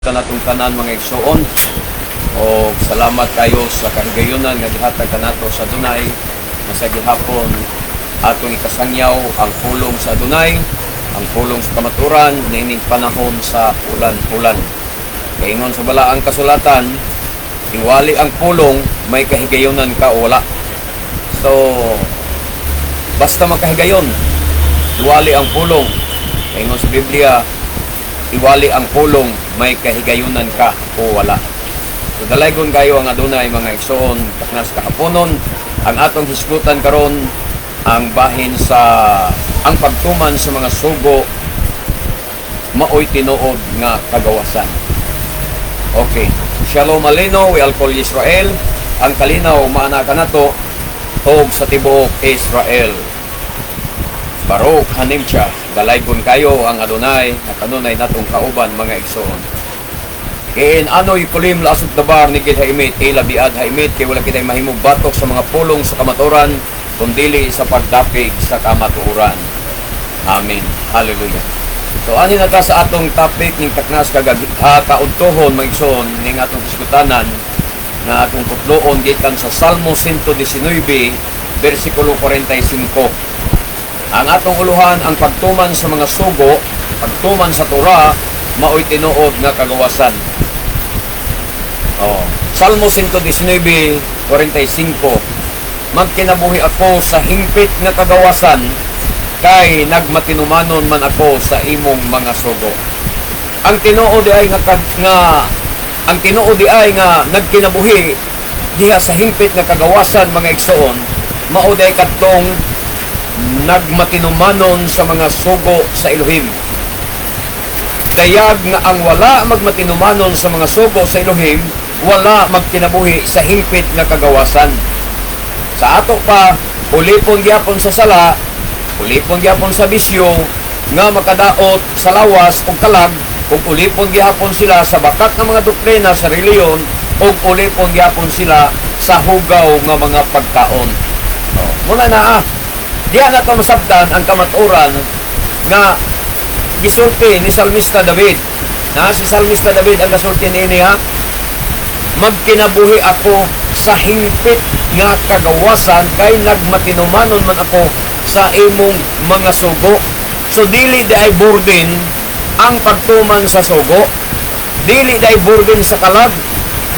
Kanatong tanan, mga igsoon, o salamat kayo sa kahigayunan nga gihatag kanato sa Adunay nga sa gihapon atong ikasangyaw ang pulong sa Adunay, ang pulong sa kamaturan niining panahon sa ulan-ulan. Kay ingon sa balaang kasulatan, iwali ang pulong, may kahigayunan ka o wala. So basta makahigayon, iwali ang pulong. Kay ingon sa Biblia, iwali ang pulong, may kahigayunan ka o wala. So dalaygon kayo ang Adunay, mga igsoon, taknas kahaponon. Ang atong hisgutan karon ang bahin sa ang pagtuman sa mga sugo maoy tinuod nga kagawasan. Okay. Shalom aleinu ve'al kol Israel. Ang kalinaw maana kanato og sa tibuok Israel. Baruch hanimcha. Dalaygon kayo ang Adonai na kanunay natong kauban, mga igsoon. Kein anu yecholim la'asot davar neged ha'emet ela be'ad ha'emet, kay wala kitay mahimong batok sa mga pulong sa kamatuoran kundili sa pagdapig sa kamatuoran. Amen. Hallelujah. So ani na ta sa atong topic ning taknas kagag ha, kaudtohon, mga igsoon, ning atong hisgutanan nga atong putloon gikan sa Salmo 119 bersikulo 45. Ang atong uluhan, ang pagtuman sa mga sugo, pagtuman sa Torah, maoy tinuod nga kagawasan. Oh. Salmo 119:45. "Magkinabuhi ako sa hingpit nga kagawasan kay nagmatinumanon man ako sa imong mga sugo." Ang tinuod di ay nga, nga ang tinuod di ay nga nagkinabuhi diha sa hingpit nga kagawasan, mga igsoon, mao di ay kadtong nagmatinumanon sa mga sugo sa Elohim. Dayag nga ang wala magmatinumanon sa mga sugo sa Elohim, wala magkinabuhi sa hingpit nga kagawasan. Sa ato pa, ulipon gyapon sa sala, ulipon gyapon sa bisyo, nga makadaot sa lawas o kalag, ug ulipon gyapon sila sa bakak nga mga doktrina sa reliyon, ug ulipon gyapon sila sa hugaw nga mga pagkaon. Oh, muna na ah. Diya na ito masabtan ang kamatuoran nga gisulti ni Salmista David. Na si Salmista David ang gasulti niini ha. "Magkinabuhi ako sa hingpit nga kagawasan kay nagmatinumanon man ako sa imong mga sugo." So dili di ay burden ang pagtuman sa sugo. Dili di ay burden sa kalag,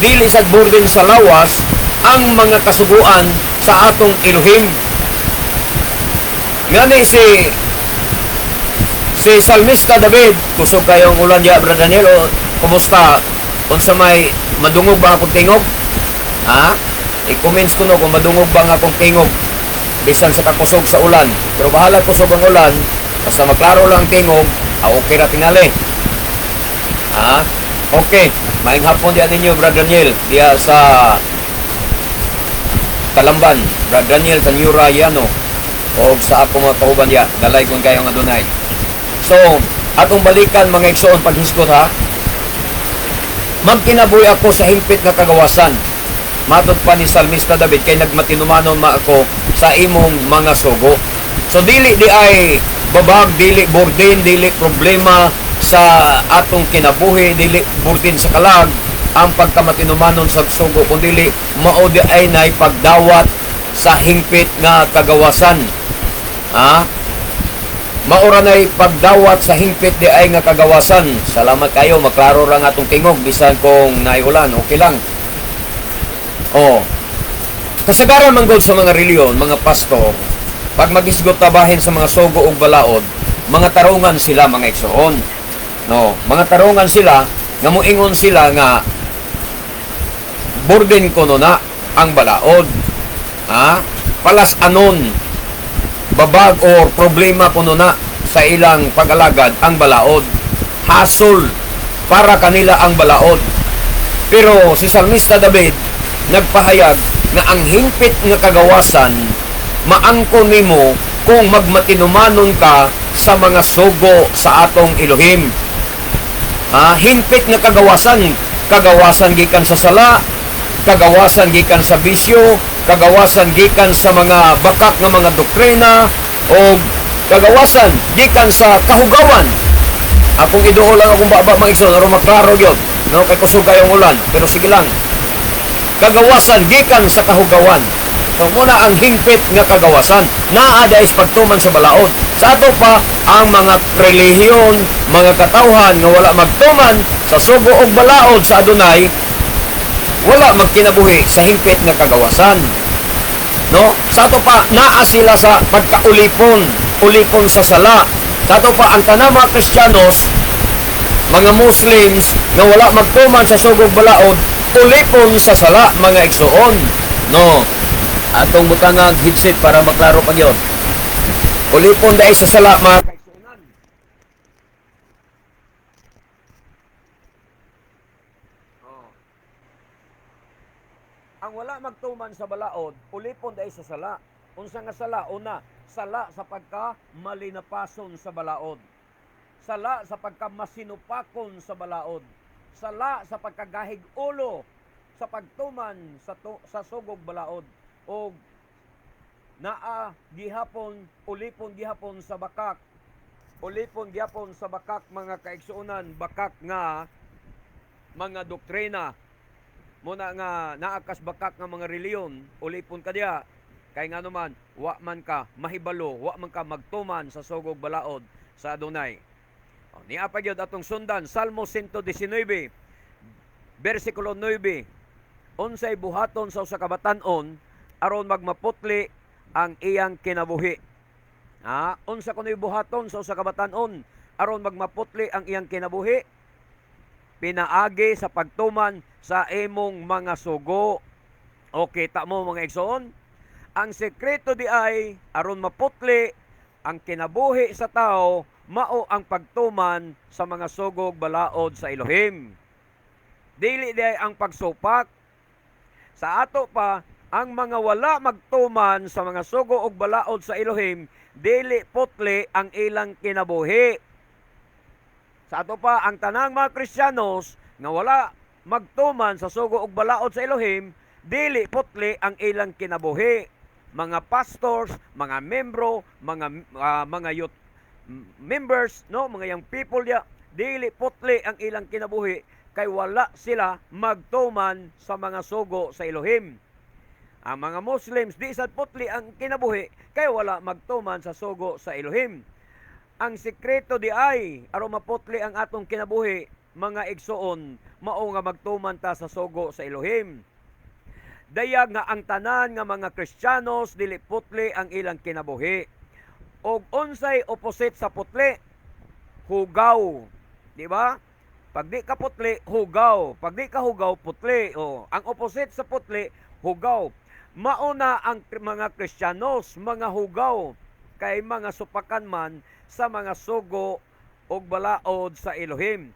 dili sa burden sa lawas ang mga kasuguan sa atong Elohim. Ngani si si Salmista David, kusog kayong ulan diya, Brother Daniel, o kumusta? Unsa may, madungog ba akong tingog? Ha? I-comments ko no kung madungog ba ang akong tingog bisan sa kakusog sa ulan. Pero bahala kusog ang ulan, basta maklaro lang ang tingog, ah, okay ra tingali. Ha? Okay. Maayong hapon diya ninyo, Brother Daniel, diya sa Talamban, Brother Daniel Tanyura Yano, o sa akong mga kauban diya, dalaygon kayong Adunay. So, atong balikan, mga igsoon, paghisgot ha. "Magkinabuhi ako sa hingpit nga kagawasan." Matod pa ni Salmista David, "kay nagmatinumanon ma ako sa imong mga sugo." So dili di ay babag, dili burden, dili problema sa atong kinabuhi, dili burden sa kalag ang pagkamatinumanon sa sugo, kundi mao di ay nay pagdawat sa hingpit nga kagawasan. Ha? Maura na'y pagdawat sa hingpit di ay nga kagawasan. Salamat kayo, maklaro ra nga atong tingog bisan kung naiulan, okay lang. Oh. Kasagaran man gud sa mga reliyon, mga pastor, pag magisgot tabahin sa mga sugo ug balaod, mga tarungan sila, mga igsoon. No, mga tarungan sila nga moingon sila nga burden kuno na ang balaod. Ha? Palas-anon, babag or problema kuno na sa ilang pag-alagad ang balaod. Hasol para kanila ang balaod. Pero si Salmista David nagpahayag nga ang hingpit nga kagawasan maangkon nimo kung magmatinumanon ka sa mga sugo sa atong Elohim. Ha, hingpit nga kagawasan, kagawasan gikan sa sala, kagawasan gikan sa bisyo, kagawasan gikan sa mga bakak nga mga doktrina o kagawasan gikan sa kahugawan. Akong iduol lang akong baba, mga igsoon, aron maklaro gyud. No, kay kusog kayong ulan, pero sige lang. Kagawasan gikan sa kahugawan. So muna ang hingpit nga kagawasan naa diay sa pagtuman sa balaod. Sa ato pa ang mga relihiyon, mga katawhan nga wala magtuman sa sugo og balaod sa Adunay, wala magkinabuhi sa hingpit nga kagawasan. No? Sa ato pa naa sila sa pagkaulipon, ulipon sa sala. Sa ato pa ang tanang mga Kristiyanos, mga Muslims nga wala magtuman sa sugog balaod, ulipon sa sala, mga igsuon. No? Atong butangag headset para maklaro pag yon. Ulipon dahil sa sala, mga kaigsuonan. Oh. Ang wala magtuman sa balaod, ulipon dahil sa sala. Unsa nga sala? Una, sala sa pagka malinapason sa balaod. Sala sa pagka masinupakon sa balaod. Sala sa pagkagahig ulo sa pagtuman sa sugog balaod. O naa gihapon, ulipon gihapon sa bakak. Ulipon gihapon sa bakak, mga kaigsuonan, bakak nga mga doktrina. Muna nga naa kas bakak nga mga reliyon, ulipon ka diya. Kay nga naman, wa man ka mahibalo, wa man ka magtuman sa sugog balaod sa Adunay. O, niya pa gyud atong sundan, Salmo 119, versikulo 9. Unsay buhaton sa usa ka batan-on aron magmaputli ang iyang kinabuhi? Ha? Unsa kuno'y buhaton sa usa ka batan-on aron magmaputli ang iyang kinabuhi? Pinaagi sa pagtuman sa imong mga sugo. O kita mo, mga igsoon, ang sekreto di ay aron maputli ang kinabuhi sa tao, mao ang pagtuman sa mga sugog balaod sa Elohim. Dili di ay ang pagsupak. Sa ato pa, ang mga wala magtuman sa mga sugo og balaod sa Elohim, dili putli ang ilang kinabuhi. Sa ato pa, ang tanang mga Kristiyanos nga wala magtuman sa sugo og balaod sa Elohim, dili putli ang ilang kinabuhi. Mga pastors, mga membro, mga youth members, no, mga young people ya, dili putli ang ilang kinabuhi kay wala sila magtuman sa mga sugo sa Elohim. Ang mga Muslims di sad putli ang kinabuhi kay wala magtuman sa sugo sa Elohim. Ang sekreto di ay aron maputli ang atong kinabuhi, mga igsuon, mao nga magtuman ta sa sugo sa Elohim. Dayag nga ang tanan nga mga Kristiyanos dili putli ang ilang kinabuhi. Og unsay opposite sa putli? Hugaw. Di ba? Pag di ka putli, hugaw. Pag di ka hugaw, putli. O, ang opposite sa putli, hugaw. Mauna ang mga Kristiyanos, mga hugaw, kay mga supakan man sa mga sugo og balaod sa Elohim.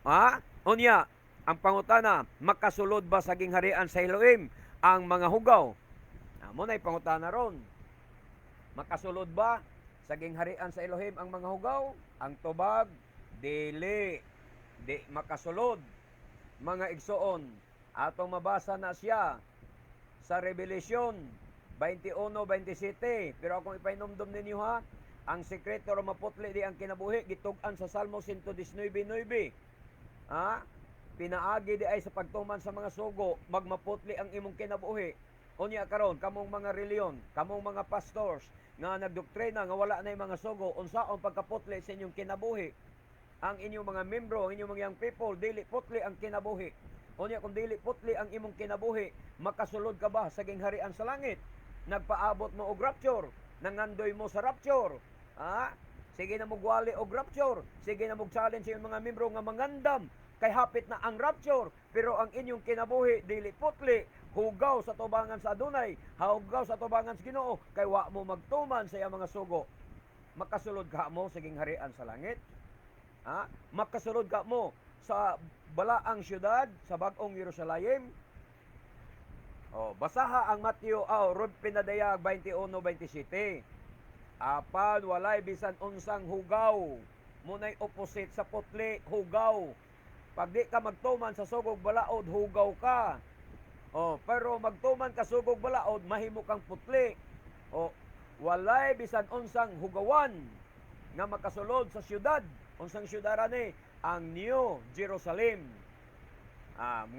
Ha? Unya, ang pangutana, makasulod ba sa gingharian sa Elohim ang mga hugaw? Mo na'y pangutana ron. Makasulod ba sa gingharian sa Elohim ang mga hugaw? Ang tubag, dili. Di makasulod. Mga igsoon, atong mabasa na siya sa Revelation 21:27. Pero akong ipainomdom ninyo ha, ang sekreto ra maputli di ang kinabuhi gitug-an sa Salmo 119:9. Ha? Pinaagi di ay sa pagtuman sa mga sugo, magmaputli ang imong kinabuhi. Unya karon kamong mga reliyon, kamong mga pastors nga nagdoktrina nga wala na mga sugo, unsaon pagkaputli sa inyong kinabuhi? Ang inyong mga membro, ang inyong mga young people, dili putli ang kinabuhi. Unya kung dili putli ang imong kinabuhi, makasulod ka ba sa gingharian sa langit? Nagpaabot mo og rapture, nangandoy mo sa rapture. Ha? Sige na mogwali og rapture, sige na mo challenge sa inyong mga membro nga mangandam kay hapit na ang rapture, pero ang inyong kinabuhi dili putli, hugaw sa tubangan sa Adunay, hugaw sa tubangan sa Ginoo, kay wa mo magtuman sa iyang mga sugo. Makasulod ka mo sa gingharian sa langit? Ha? Makasulod ka mo sa balaang syudad, sa bag-ong Jerusalem? Oh, basaha ang Mateo rod pinadayag 21:27. Apan walay bisan unsang hugaw, munay opposite sa putli, hugaw. Pag di ka magtuman sa sugog balaod, hugaw ka. Oh, pero magtuman ka sugog balaod, mahimo kang putli. Oh, walay bisan unsang hugawan nga makasulod sa syudad. Unsang syudad ni? Ang New Jerusalem.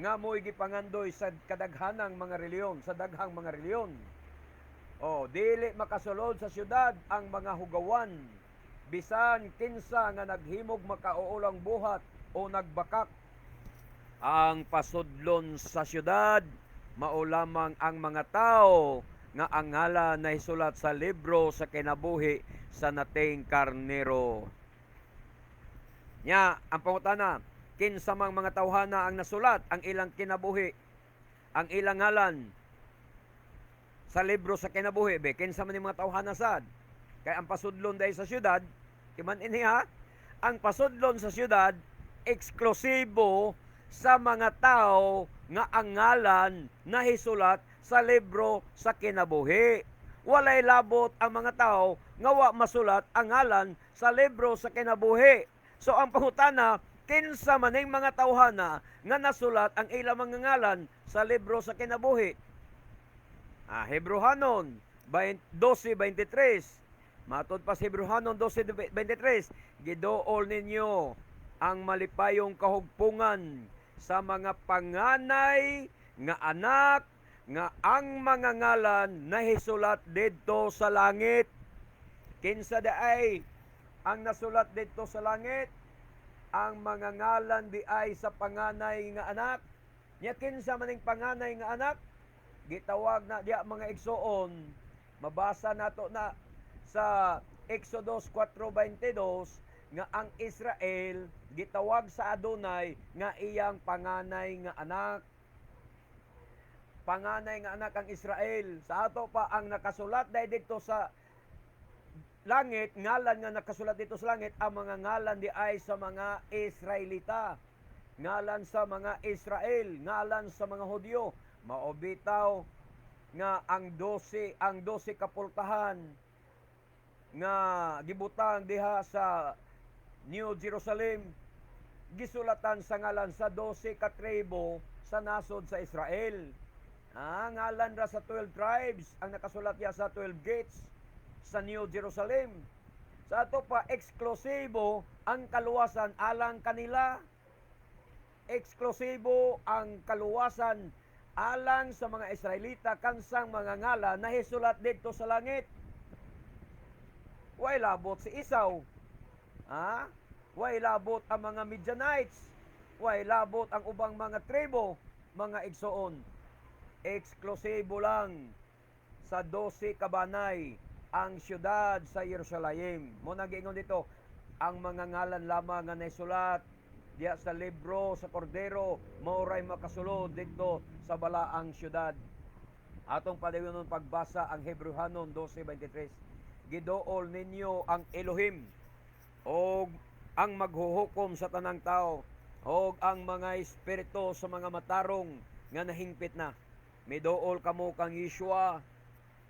Nga mo'y gipangandoy sa kadaghanang mga reliyon, sa daghang mga reliyon. Oh, dili makasulod sa syudad ang mga hugawan, bisan kinsa nga naghimog makauolang buhat o nagbakak. Ang pasudlon sa syudad mao lamang ang mga tao nga ang ngalan nahisulat sa libro sa kinabuhi sa Nating Karnero. Nya, ang pangutana, kinsa mang mga tawhana ang nasulat ang ilang kinabuhi, ang ilang ngalan sa libro sa kinabuhi, be, kinsa man yung mga tawhana sad? Kay ang pasudlon dahil sa syudad, iman ini ha, ang pasudlon sa syudad, eksklusibo sa mga tao nga ang ngalan nahisulat sa libro sa kinabuhi. Walay labot ang mga tao nga wa masulat ang ngalan sa libro sa kinabuhi. So ang pangutana, kinsa man ning mga tawhana nga nasulat ang ilang mga ngalan sa libro sa kinabuhi? Hebrohanon 12:23. Matod pa sa Hebrohanon 12:23, gidool ninyo ang malipayong kahugpungan sa mga panganay nga anak nga ang mga ngalan nahisulat didto sa langit. Kinsa diay ang nasulat didto sa langit? Ang mga ngalan di ay sa panganay nga anak. Nya kinsa man ning panganay nga anak? Gitawag na diya, mga igsoon, mabasa nato na sa Exodus 4:22 nga ang Israel gitawag sa Adonai nga iyang panganay nga anak. Panganay nga anak ang Israel. Sa ato pa, ang nakasulat dahil dito sa langit, ngalan nga nakasulat dito sa langit, ang mga ngalan di ay sa mga Israelita. Ngalan sa mga Israel, ngalan sa mga Hudyo. Mao bitaw nga ang 12 kapultahan nga gibutang diha sa New Jerusalem gisulatan sa ngalan sa 12 ka tribo sa nasod sa Israel. Ngalan ra sa 12 tribes ang nakasulat ya sa 12 gates sa New Jerusalem. Sa ato pa, eksklusibo ang kaluwasan alang kanila. Eksklusibo ang kaluwasan alang sa mga Israelita kansang mga ngalan nahisulat didto sa langit. Way labot si Esau. Ha? Way labot ang mga Midianites. Way labot ang ubang mga tribo, mga igsoon. Eksklusibo lang sa 12 kabanay ang siyudad sa Jerusalem. Mao na giingon dito, ang mga ngalan lamang nga naisulat diya sa libro sa Kordero mao ray makasulod dito sa balaang siyudad. Atong padayonon pagbasa ang Hebreohanon 12:23. Gidool ninyo ang Elohim og ang maghuhukom sa tanang tao og ang mga espiritu sa mga matarong nga nahingpit na. Midool kamo kang Yeshua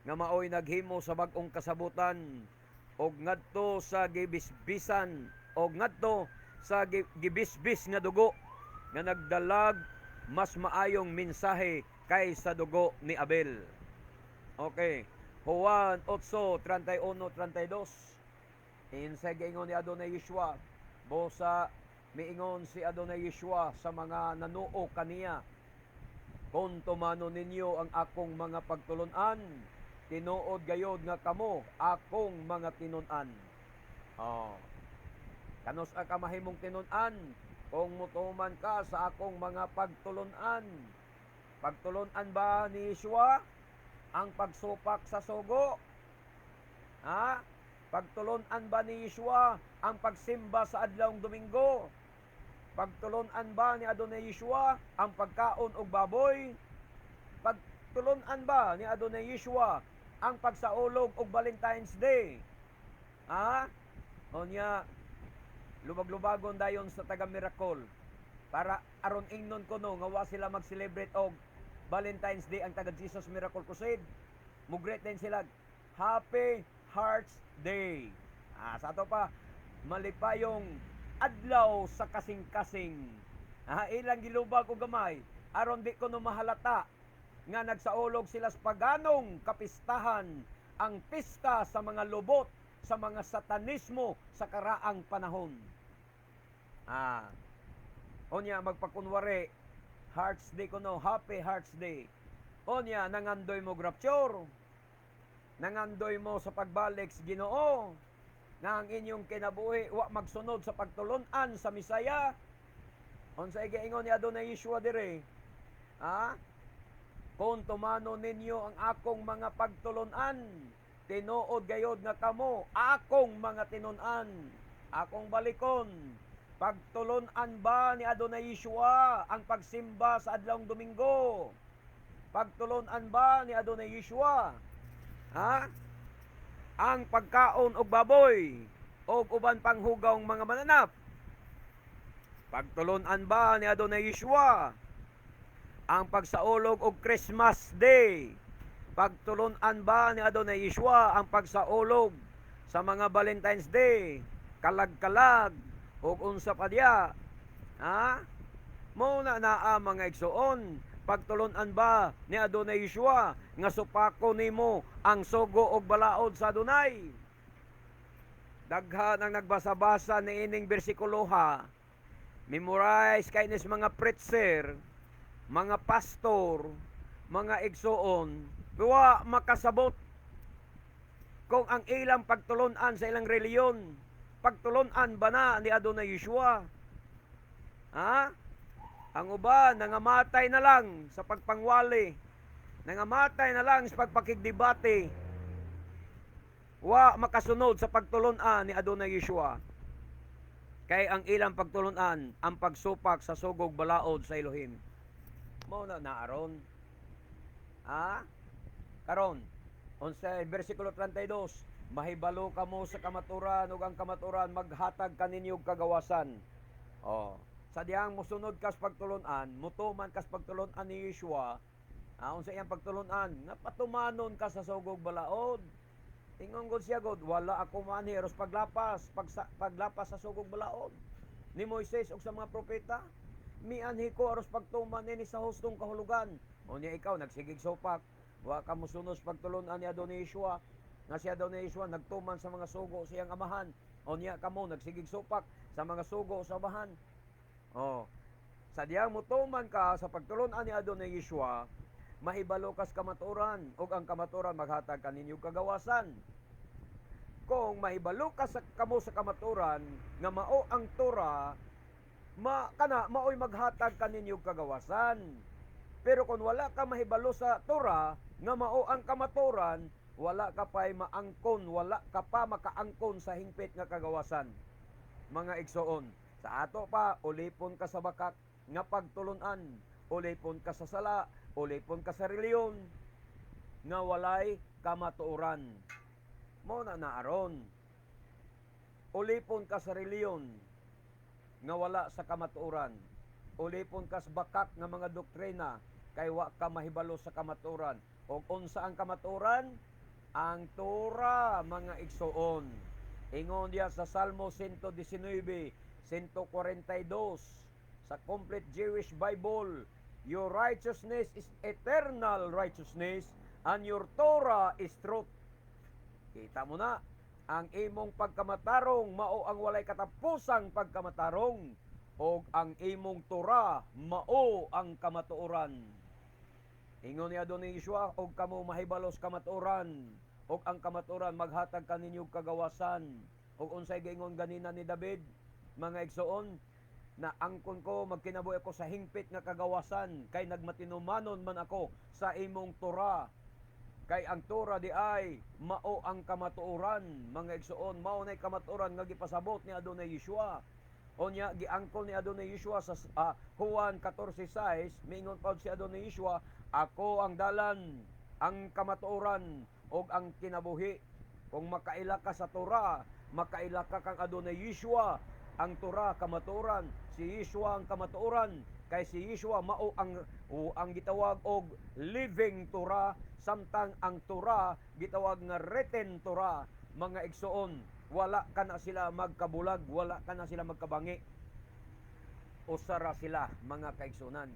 nga maoy naghimo sa bag-ong kasabutan og ngadto sa gibisbisan og ngadto sa gibisbis nga dugo nga nagdalag mas maayong mensahe kaysa dugo ni Abel. Okay. Juan 8:31-32. Insay giingon ni Adonai Yeshua? Busa miingon si Adonai Yeshua sa mga nanuo kaniya, "Kung tumanon ninyo ang akong mga pagtulunan, tinuod gayod nga kamo akong mga tinun-an." Oh. Kanus-a ka mahimong tinun-an? Kung mutuman ka sa akong mga pagtulunan. Pagtulunan ba ni Yeshua ang pagsupak sa sugo? Ha? Pagtulunan ba ni Yeshua ang pagsimba sa adlawng Domingo? Pagtulunan ba ni Adonai Yeshua ang pagkaon og baboy? Pagtulunan ba ni Adonai Yeshua ang pagsaulog og Valentine's Day? Ha? O niya, lubag-lubagon dayon sa taga Miracle para aron ingnon ko no nga wa sila mag-celebrate og Valentine's Day ang taga Jesus Miracle Crusade. Mugreet din sila, "Happy Hearts Day." Sa ato pa, malipayong adlaw sa kasing-kasing. Ilang gilubag og gamay aron di ko no mahalata nga nagsaulog sila sa paganong kapistahan, ang pista sa mga lobot, sa mga satanismo sa karaang panahon. Ah. Unya magpakunwari Hearts Day kuno, Happy Hearts Day. Unya nangandoy mo rapture. Nangandoy mo sa pagbalik sa Ginoo nga ang inyong kinabuhi wa magsunod sa pagtulon-an sa Misaya. Unsay giingon ni Adonai Yeshua dire? Ha? "Kung tumanon ninyo ang akong mga pagtulunan, tinuod gayod nga kamo akong mga tinun-an." Akong balikon, pagtulunan ba ni Adonai Yeshua ang pagsimba sa adlawng Domingo? Pagtulunan ba ni Adonai Yeshua, ha, ang pagkaon og baboy og uban pang hugawng mga mananap? Pagtulunan ba ni Adonai Yeshua ang pagsaulog og Christmas Day? Pagtulunan ba ni Adonai Yeshua ang pagsaulog sa mga Valentine's Day, kalag-kalag, ug unsa pa diya? Ha? Mao na naa, mga igsoon. Pagtulunan ba ni Adonai Yeshua nga supako nimo ang sugo og balaod sa Adonai? Daghan ang nagbasa-basa niining bersikulo ha. Memorize kay nis mga preacher, mga pastor, mga igsoon, wa makasabot kung ang ilang pagtulunan sa ilang reliyon, pagtulunan ba na ni Adonai Yeshua? Ha? Ang uban, nangamatay na lang sa pagpangwali. Nangamatay na lang sa pagpakigdebate. Wa makasunod sa pagtulunan ni Adonai Yeshua. Kay ang ilang pagtulunan, ang pagsupak sa sugog balaod sa Elohim. Mao na naaron. Ha? Karon, unsa bersikulo 32, "Mahibalo kamo sa kamaturan ug ang kamaturan maghatag kaninyo og kagawasan." Oh, sa dihang mosunod kas pagtulunan, mutuman kas pagtulunan ni Yeshua, unsa iyang pagtulunan? Nga patumanon ka sa sugog balaod. Ingon gud siya god, "Wala ako manhi aros paglapas, paglapas sa sugog balaod ni Moises ug sa mga propeta. Mianhi ko aros pagtuman nini sa hustong kahulugan." Unya ikaw nagsigig supak, wa ka mosunod sa pagtulunan ni Adonai Yeshua, nga si Adonai Yeshua nagtuman sa mga sugo sa iyang amahan. Unya kamo nagsigig supak sa mga sugo sa amahan. Oh. Sa diyang mutuman ka sa pagtulunan ni Adonai Yeshua, mahibalo kas kamaturan ug ang kamaturan maghatag kaninyo kagawasan. Kung mahibalo ka sa kamo sa kamaturan nga mao ang Torah, ma kana maoy maghatag kaninyo kagawasan. Pero kung wala ka mahibalo sa Torah nga mao ang kamaturan, wala ka pa'y maangkon, wala ka pa makaangkon sa hingpit nga kagawasan. Mga igsoon, sa ato pa, ulipon ka sa bakak nga pagtulunan, ulipon ka sa sala, ulipon ka sa reliyon nga walay kamatuoran. Mao na naaron. Ulipon ka sa reliyon nga wala sa kamatuoran. Ulipon ka sa bakak nga mga doktrina kay wa ka mahibalo sa kamatuoran. Og unsa ang kamatuoran? Ang Torah, mga igsoon. Ingon diya sa Salmo 119, 142 sa Complete Jewish Bible, "Your righteousness is eternal righteousness and your Torah is truth." Kita mo na, ang imong pagkamatarong mao ang walay katapusang pagkamatarong ug ang imong Torah mao ang kamatuoran. Ingon ni Adonai Yeshua, "Og kamo mahibalos kamatuoran ug ang kamatuoran maghatag kaninyo kagawasan." Ug unsay giingon ganina ni David, mga igsoon, na angkon ko magkinabuhi ako sa hingpit nga kagawasan kay nagmatinumanon man ako sa imong Torah. Kay ang Torah di ay mao ang kamatuoran, mga igsoon, mao nay kamatuoran nga gipasabot ni Adonai Yeshua. Unya giangkon ni Adonai Yeshua sa Juan 14:6, miingon pa si Adonai Yeshua, "Ako ang dalan, ang kamatuoran ug ang kinabuhi." Kung makaila ka sa Torah, makaila ka kang Adonai Yeshua. Ang Torah kamatuoran, si Yeshua ang kamatuoran, kay si Yeshua mao ang gitawag og living Torah, samtang ang Torah gitawag nga written Torah. Mga igsoon, wala ka na sila magkabulag, wala ka na sila magkabangi. Usa ra sila, mga kaigsunan.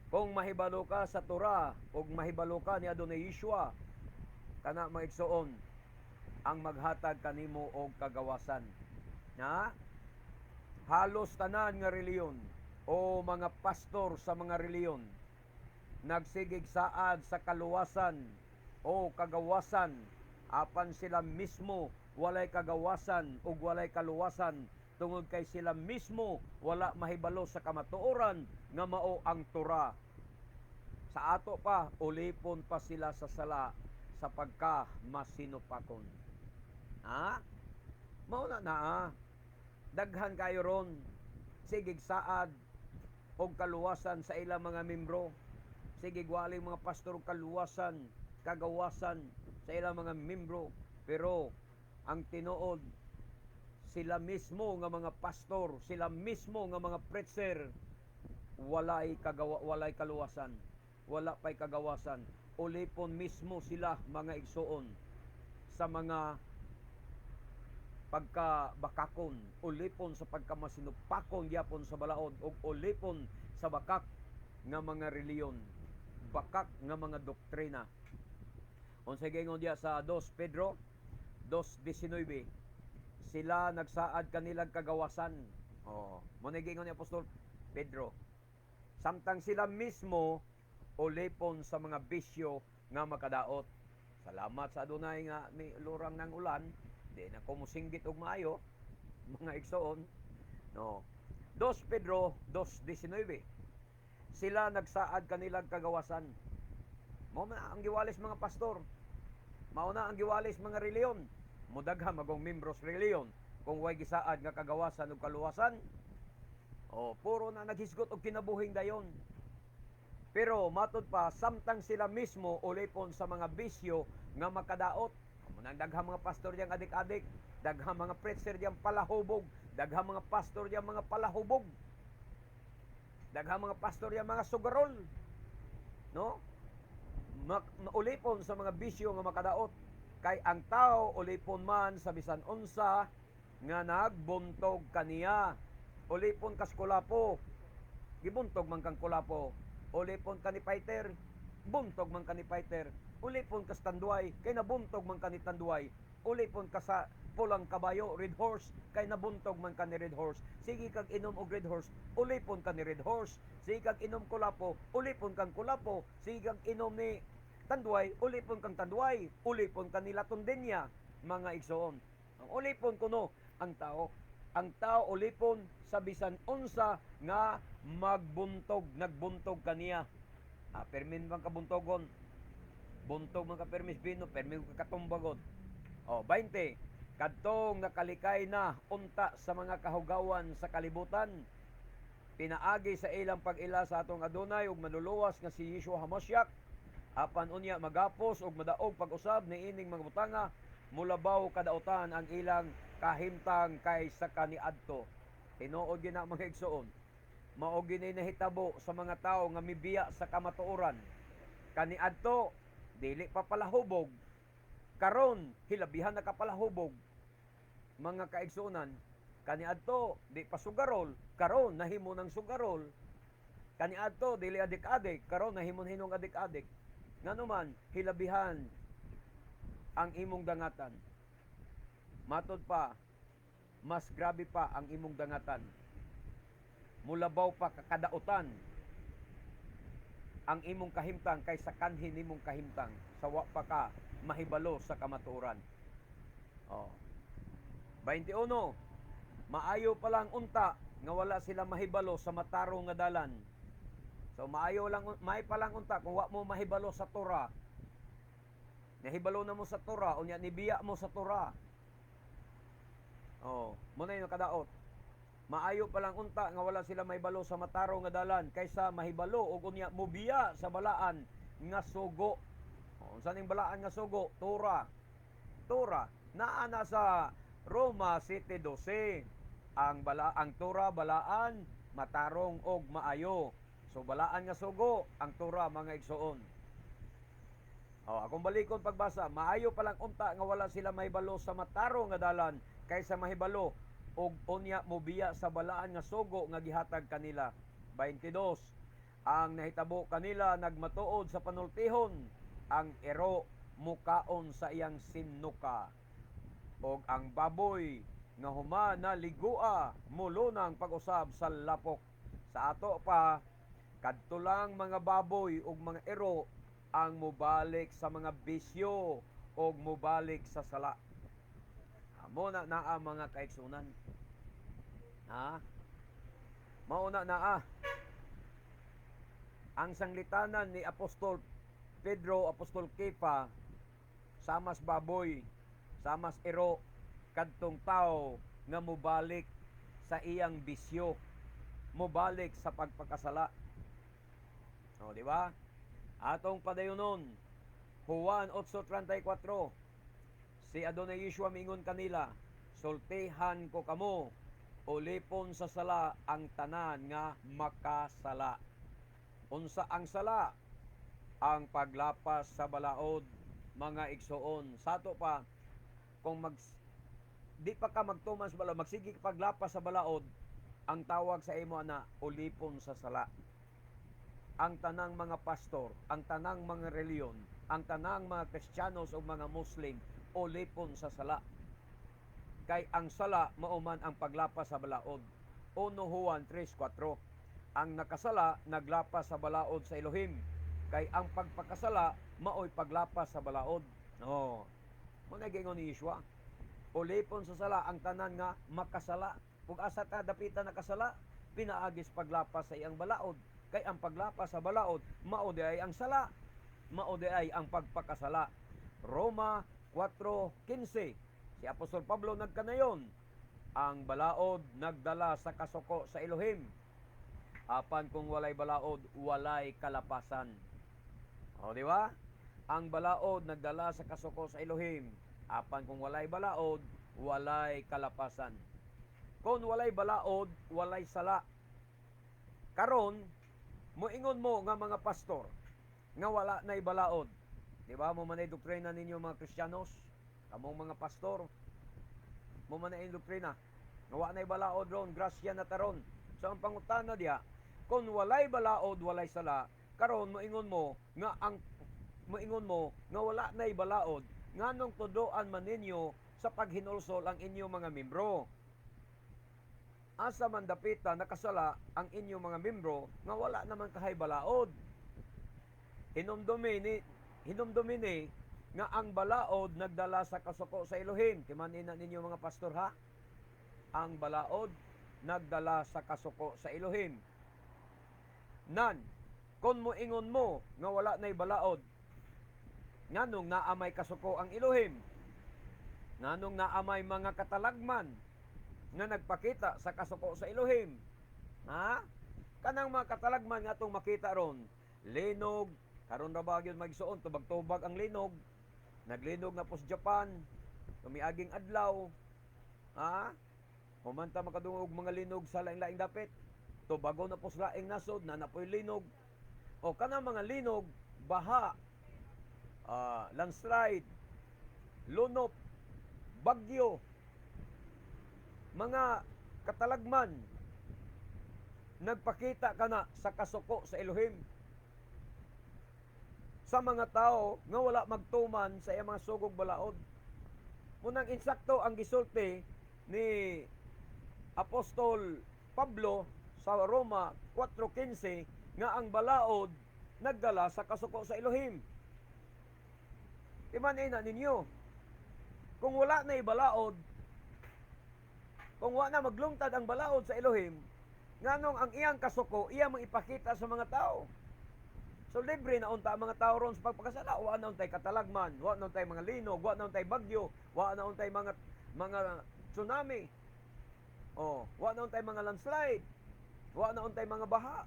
Kung mahibalo ka sa Torah ug mahibalo ka ni Adonai Yeshua, kana, mga igsoon, ang maghatag kanimo og kagawasan. Na? Halos tanan nga reliyon o mga pastor sa mga reliyon nagsigig saad sa kaluwasan o kagawasan, apan sila mismo walay kagawasan ug walay kaluwasan tungod kay sila mismo wala mahibalo sa kamatuoran nga mao ang Torah. Sa ato pa, ulipon pa sila sa sala sa pagka masinupakon. Ha? Mao na naa. Daghan kayo ron. Sigig saad og kaluwasan sa ilang mga membro. Sige waling mga pastor og kaluwasan, kagawasan sa ilang mga membro. Pero ang tinuod, sila mismo nga mga pastor, sila mismo nga mga preacher, walay kagawa, walay kaluwasan, wala pay kagawasan. Ulipon mismo sila, mga igsuon, sa mga pagkabakakon, ulipon sa pagkamasinupakon gyapon sa balaod ug ulipon sa bakak nga mga reliyon, bakak nga mga doktrina. Unsay giingon diya sa 2 Pedro 2:19? Sila nagsaad kanilang kagawasan. Oh, mao na giingon ni Apostol Pedro. Samtang sila mismo ulipon sa mga bisyo nga makadaot. Salamat sa Adunay nga may lurang ng ulan, di na ko musinggit og maayo, mga igsoon. No. 2 Pedro 2:19. Sila nagsaad kanilang kagawasan. Mao na ang giwalis mga pastor. Mao na ang giwalis mga reliyon. Mudaghan magong membros reliyon kung way gisaad nga kagawasan ug kaluwasan. O puro na naghisgot og kinabuhing dayon. Pero matod pa, samtang sila mismo ulipon sa mga bisyo nga makadaot. Amo nang daghang mga pastor diyang adik-adik, daghang mga preacher diyang palahubog, daghang mga pastor diyang mga palahubog. Daghang mga pastor diyang mga sugarol. No? Ulipon sa mga bisyo nga makadaot. Kay ang tao ulipon man sa bisan unsa nga nagbuntog kaniya. Ulipon kas kulapo. Gibuntog man kang kulapo. Ulipon ka ni fighter, buntog man ka ni fighter. Ulipon ka sa Tanduay, kay nabuntog man ka ni Tanduay. Ulipon ka sa pulang kabayo, Red Horse, kay nabuntog man ka ni Red Horse. Sige kag inom og Red Horse, ulipon ka ni Red Horse. Sige kag inom kulapo, ulipon kang kulapo. Sige kag inom ni Tanduay, ulipon kang Tanduay. Ulipon ka ni La Tondeña, mga igsoon. Ang ulipon kuno ang tao. Ang tao ulipon sa bisan unsa nga magbuntog, nagbuntog kaniya. Ah, permin bang kabuntogon? Buntog man ka permis bino, permin ka katumbagon. O, 20. Kadtong nakalikay na unta sa mga kahugawan sa kalibutan, pinaagi sa ilang pag-ila sa atong Adunay ug Manluluwas nga si Yeshua Hamashiach, apan unya magapos ug madaog pag-usab niining mga butanga, mulabaw kadautan ang ilang kahimtang kaysa kaniadto. Tinuod gina, mga igsoon. Mao gini nahitabo sa mga tawo nga mibiya sa kamatuoran. Kaniadto dili pa palahubog. Karon hilabihan na kapalahubog. Mga kaigsuonan, kaniadto di pa sugarol, karon nahimo ng sugarol. Kaniadto dili adik-adik, karon nahimo hinong adik-adik. Ngano man hilabihan ang imong dangatan. Matod pa, mas grabe pa ang imong dangatan. Mulabaw pa kakadautan ang imong kahimtang kaysa kanhi nimong kahimtang sa wa pa ka mahibalo sa kamatuoran. Oh. 21. Maayo pa lang unta nga wala sila mahibalo sa matarong nga dalan. So maayo lang may pa lang unta kung wa mo mahibalo sa Torah. Nahibalo na mo sa Torah unya nibiya mo sa Torah. Oh, mao na yung kadaot. Maayo pa lang unta nga wala sila mahibalo sa matarong nga dalan kaysa mahibalo og unya mobiya sa balaan nga sugo. Oh, unsa ning balaan nga sugo? Torah. Torah naa na sa Roma 7:12. Ang Torah balaan, matarong og maayo. So balaan nga sugo ang Torah, mga igsoon. Oh, akong balikon pagbasa, maayo pa lang unta nga wala sila mahibalo sa matarong nga dalan kaysa mahibalo og unya mobiya sa balaan nga sugo nga gihatag kanila. 22. Ang nahitabo kanila nagmatuod sa panultihon, ang ero mukaon sa iyang sinuka og ang baboy Nga human na ligua, mulunang pag-usab sa lapok. Sa ato pa, kadto lang mga baboy ug mga ero ang mobalik sa mga bisyo og mobalik sa sala. Amo na naa, mga kaigsunan. Ha? Mao na naa. Ang sanglitanan ni Apostol Pedro, Apostol Kefa, samas baboy, samas ero, kadtong tao nga mobalik sa iyang bisyo, mobalik sa pagpakasala. O, di ba? Atong padayonon, Juan 8:34. Si Adonai Yeshua mingon kanila, "Sultihan ko kamo, ulipon sa sala ang tanan nga makasala." Unsa ang sala? Ang paglapas sa balaod, mga igsuon. Sa ato pa, kung di pa ka magtuman sa balaod, magsige ka paglapas sa balaod, ang tawag sa imo ana, ulipon sa sala. Ang tanang mga pastor, ang tanang mga reliyon, ang tanang mga Kristiyanos o mga Muslim, ulipon sa sala. Kay ang sala mao man ang paglapas sa balaod. 1 Juan 3:4. Ang nakasala, naglapas sa balaod sa Elohim. Kay ang pagpakasala maoy paglapas sa balaod. No. Mao na giingon ni Yeshua. Ulipon sa sala ang tanan nga makasala. Kung asa ta dapita nakasala, pinaagis paglapas sa iyang balaod. Kay ang paglapas sa balaod, mao di ay ang sala. Mao di ay ang pagpakasala. Roma 4:15. Si Apostol Pablo nagkanayon, ang balaod nagdala sa kasuko sa Elohim. Apan kung walay balaod, walay kalapasan. O, di ba? Ang balaod nagdala sa kasuko sa Elohim. Apan kung walay balaod, walay kalapasan. Kung walay balaod, walay sala. Karon, moingon mo nga mga pastor nga wala na'y balaod. Di ba? Mao man ay doktrina ninyo, mga Kristiyanos, kamong mga pastor. Mao man ay doktrina nga wa na'y balaod ron, grasya na taron. So ang pangutana diha, kung walay balaod, walay sala, karon moingon mo nga wala na'y balaod, nganong tuduan man ninyo sa paghinulsol ang inyong mga membro? Asa man dapita nakasala ang inyong mga membro nga wala naman kahay balaod? Hinumdumi ni nga ang balaod nagdala sa kasuko sa Elohim. Timan-i na ninyo, mga pastor, ha. Ang balaod nagdala sa kasuko sa Elohim. Nan, kung moingon mo nga wala na'y balaod, nganong naa may kasuko ang Elohim? Nganong naa may mga katalagman nga nagpakita sa kasuko sa Elohim? Ha? Kanang mga katalagman nga atong makita ron, linog, karon ra ba gyud, magsuon, tubag-tubag ang linog. Naglinog na po sa Japan, tumiaging adlaw. Ha? Humanta makadungog mga linog sa laing-laing dapit. Tubago na po sa laing nasod, na napoy linog. O kanang mga linog, baha, landslide, lunop, bagyo, mga katalagman, nagpakita kana sa kasuko sa Elohim sa mga tao nga wala magtuman sa iyang mga sugog balaod. Munang insakto ang gisulti ni Apostol Pablo sa Roma 4:15 nga ang balaod nagdala sa kasuko sa Elohim. Timan na ninyo. Kung wala na balaod, kung wala na maglungtad ang balaod sa Elohim, nganong ang iyang kasuko, iya mang ipakita sa mga tao? So libre na unta ang mga tao ron sa pagpakasala. Wa na untay katalagman, wa na untay mga linog, wa na untay bagyo, wa na untay mga tsunami. Oh, wa na untay mga landslide. Wa na untay mga baha.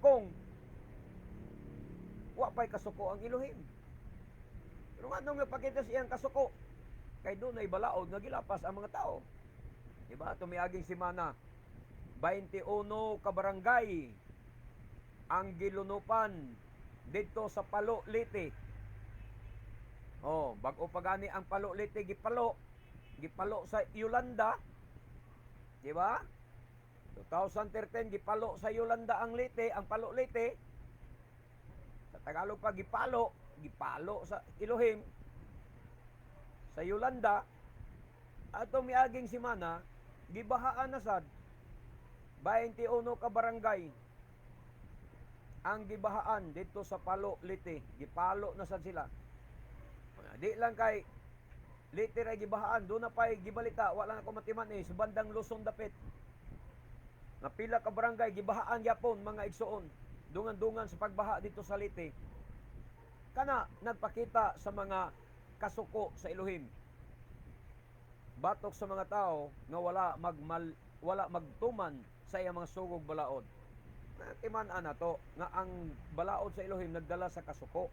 Kung wa pa'y kasuko ang Elohim. Pero nganong nagpakita sa iyang kasuko? Kay dunay balaod nga gilapas ang mga tao. Diba? Tumiaging semana, 21 ka barangay ang gilunupan dito sa Palo, Leyte. Oh, bag-o pa gani ang Palo, Leyte gipalo. Gipalo sa Yolanda. Di ba? 2013 gipalo sa Yolanda ang Leyte, ang Palo, Leyte. Sa Tagalog pa, gipalo, gipalo sa Elohim sa Yolanda. Atong miaging semana, gibahaan na sad 21 ka barangay ang gibahaan dito sa Palo, Leyte. Gipalo na sad sila. Di lang kay Leyte ra gibahaan, duna pay gibalita, wala na ko matiman eh, sa bandang Luzon dapit. Nga pila ka barangay gibahaan gyapon, mga igsuon. Dungan-dungan sa pagbaha dito sa Leyte. Kana nagpakita sa mga kasuko sa Elohim. Batok sa mga tao nga wala magtuman sa iyang mga sugog balaod. Timan-an nato nga ang balaod sa Elohim nagdala sa kasuko.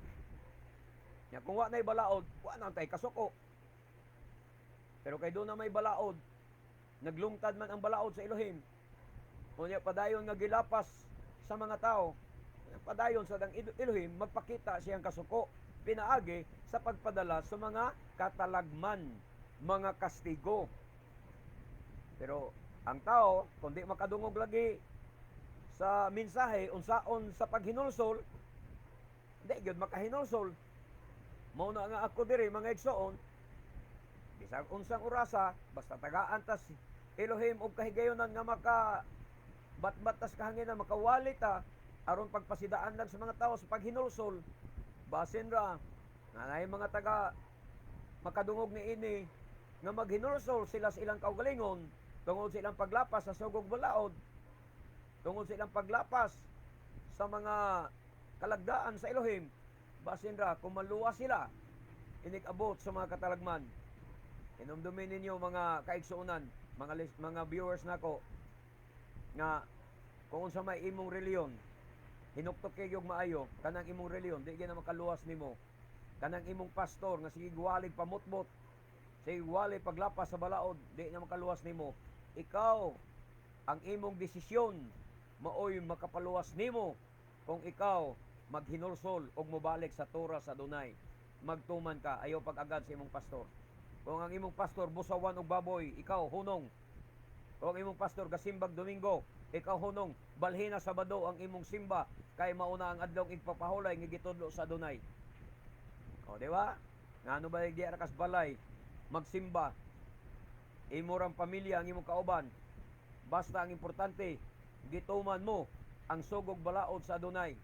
Nya kung wa na'y balaod, wa na tay kasuko. Pero kay duna may balaod, naglungtad man ang balaod sa Elohim. Unya padayon nga gilapas sa mga tao, padayon sa dang Elohim magpakita siyang kasuko pinaagi sa pagpadala sa mga katalagman, mga kastigo. Pero ang tao, kung di makadungog lagi sa mensahe unsaon sa paghinulsol, di gyud makahinulsol. Mao na nga ako diri, mga igsoon, bisag unsang orasa, basta tagaan tas Elohim og kahigayonan nga maka batbat tas kahanginan, makawali ta aron pagpasidaan lang sa mga tao sa paghinulsol. Basin ra nga naay mga taga makadungog ni ini nga maghinulsol sila sa ilang kaugalingon tungod sa ilang paglapas sa sugog balaod, tungod sa ilang paglapas sa mga kalagdaan sa Elohim. Basin ra kung maluwas sila inig-abot sa mga katalagman. Hinumdumin ninyo, mga kaigsuonan, mga viewers nako, nga kung unsa may imong reliyon, hinuktok kay maayo kanang imong reliyon, di gyud na makaluwas nimo. Kanang imong pastor nga sige walig pamutbot, sige walig paglapas sa balaod, di na makaluwas nimo. Ikaw, ang imong desisyon maoy makapaluwas nimo kung ikaw maghinulsol og mobalik sa Torah sa Adonai. Magtuman ka, ayaw pag-agad sa imong pastor. Kung ang imong pastor busawan og baboy, ikaw hunong. Kung ang imong pastor gasimbag Domingo, ikaw hunong. Balhina Sabado ang imong simba kay mauna ang adlong igpapahulay nga gitudlo sa Adonai. O, di ba? Ngano ba di ra kas balay magsimba? Imo rang pamilya ang imong kauban. Basta ang importante, gituman mo ang sugog balaod sa Adonai.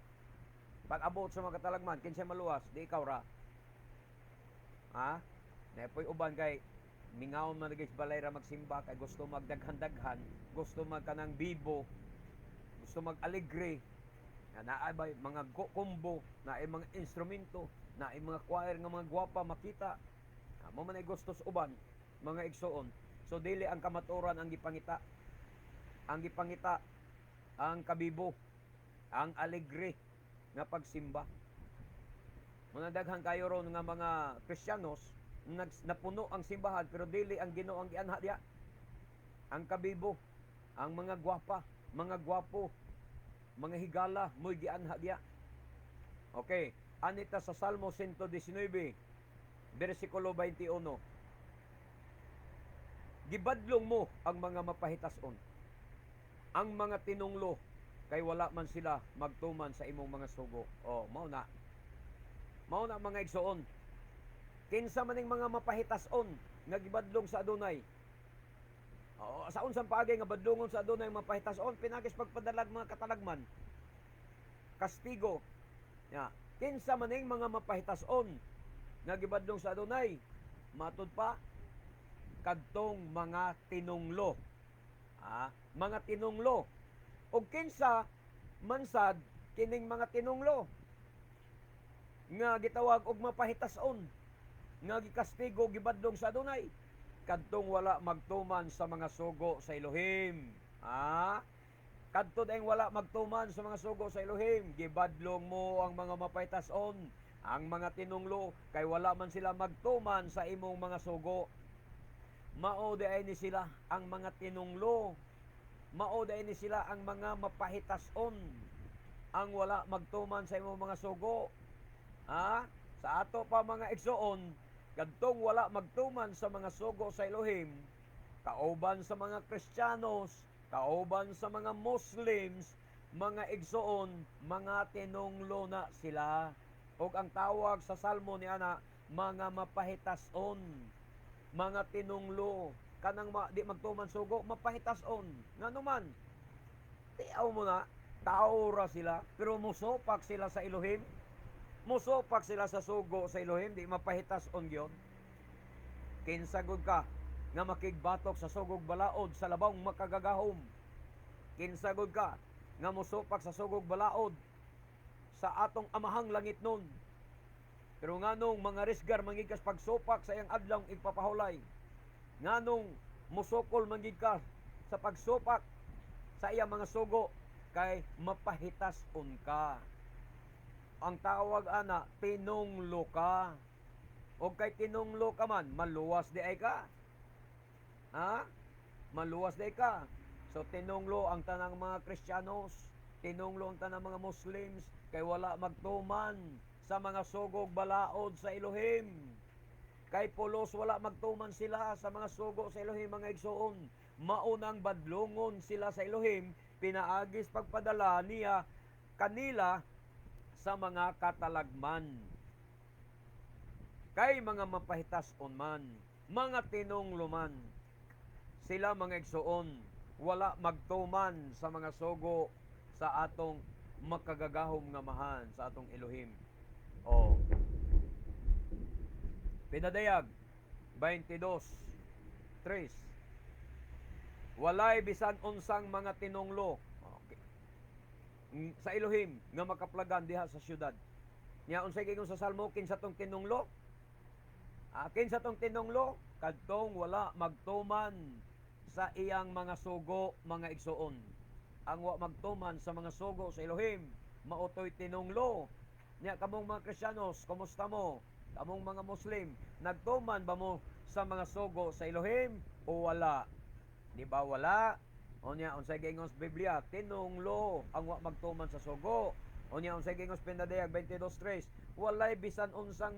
Pag abot sa mga katalagman, kinsa maluwas? Di ikaw ra. Ha? Napoy uban kay mingaon man guys, balay ra magsimba kay gusto magdaghan-daghan, gusto magkanang bibo, gusto mag-alegre. Nga naa bay mga combo, naay mga instrumento, naay mga choir nga mga gwapa makita. Mao man ay gusto sa uban, mga igsuon. So dili ang kamatuoran ang gipangita. Ang gipangita ang kabibo, ang alegre nga pagsimba. Mga daghan kayo ron nga mga Kristiyanos, napuno ang simbahan pero dili ang Ginoo ang gianha diya. Ang kabibo, ang mga gwapa, mga gwapo, mga higala mo'y gianha diya. Okay, anita sa Salmo 119, versikulo 21. Gibadlong mo ang mga mapahitason, ang mga tinunglo, kay wala man sila magtuman sa imong mga sugo. Oh, mao na. Mao na, mga igsoon. Kinsa man ning mga mapahitason nga gibadlong sa Adonay? Oo, sa unsang paagi nga badlongon sa Adonay ang mapahitason? Pinagis pagpadalag mga katalagman. Kastigo. Ya, kinsa man ning mga mapahitason nga gibadlong sa Adonay? Matud pa, kadtong mga tinunglo. Ah, mga tinunglo. Og kinsa man sad kining mga tinunglo nga gitawag og mapahitason nga gikastigo, gibadlong sa Adonai? Kadtong wala magtuman sa mga sugo sa Elohim. Ah, kadto dayong wala magtuman sa mga sugo sa Elohim. Gibadlong mo ang mga mapahitason, ang mga tinunglo, kay wala man sila magtuman sa imong mga sugo. Mao diay ni sila ang mga tinunglo. Mao diay ni sila ang mga mapahitason, ang wala magtuman sa imong mga sugo. Ha? Sa ato pa, mga igsoon, kadtong wala magtuman sa mga sugo sa Elohim, kauban sa mga Kristiyanos, kauban sa mga Muslims, mga igsoon, mga tinunglo na sila. Og ang tawag sa Salmo ni ana, mga mapahitason. Mga tinunglo, kanang di magtuman sugo, mapahitas-on. Ngano man? Tiaw mo na, tao ra sila, pero musopak sila sa Elohim. Musopak sila sa sugo sa Elohim, di mapahitas-on gyud. Kinsa gud ka nga makigbatok sa sugog balaod sa labawng makagagahom? Kinsa gud ka nga musopak sa sugog balaod sa atong amahang langit nun? Pero nganong mga risgar man gid kas pagsupak sa iyang adlaw igpapahulay? Nganong musukol man gid ka sa pagsupak sa iyang mga sugo? Kay mapahitas-on ka. Ang tawag ana, tinunglo ka. O kay tinunglo ka man, maluwas di ay ka. Ha? Maluwas di ay ka. So tinunglo ang tanang mga Kristiyanos, tinunglo ang tanang mga Muslims, kay wala magtuman sa mga sugog balaod sa Elohim. Kay pulos wala magtuman sila sa mga sugo sa Elohim, mga igsoon. Maunang badlongon sila sa Elohim, pinaagis pagpadala niya kanila sa mga katalagman. Kay mga mapahitas-on man, mga tinunglo man. Sila, mga igsoon, wala magtuman sa mga sugo sa atong makagagahom nga Amahan, sa atong Elohim. Oh. Pinadayag 22:3. Walay bisan unsang mga tinunglo, okay, sa Elohim nga makaplagan diha sa syudad. Nya unsay giingon sa Salmo, kinsa tong tinunglo? Ah, kinsa tong tinunglo? Kadtong wala magtuman sa iyang mga sugo, mga igsoon. Ang wa magtuman sa mga sugo sa Elohim, mao toy tinunglo. Nya kamong mga Kristiyanos, kumusta mo? Kamong mga Muslim, nagtuman ba mo sa mga sugo sa Elohim o wala? Di ba wala? O nya unsay giingon sa Biblia, tinunglo ang wa magtuman sa sugo. O nya unsay giingon sa Pinadayag 22:3, walay bisan unsang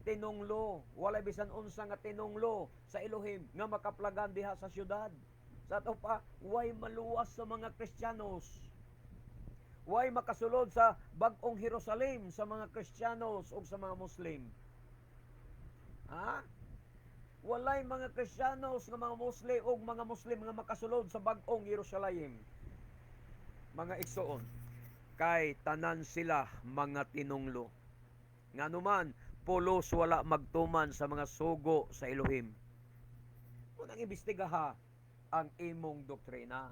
tinunglo, walay bisan unsa nga tinunglo sa Elohim nga makaplagan diha sa syudad. Sa ato pa, way maluwas sa mga Kristiyanos. Way makasulod sa bag-ong Jerusalem sa mga Kristiyanos ug sa mga Muslim. Ha? Walay mga Kristiyanos nga mga Muslim ug mga Muslim nga makasulod sa bag-ong Jerusalem, mga igsoon. Kay tanan sila mga tinunglo. Nganuman, pulos wala magtuman sa mga sugo sa Elohim. Unang imbestigaha ang imong doktrina.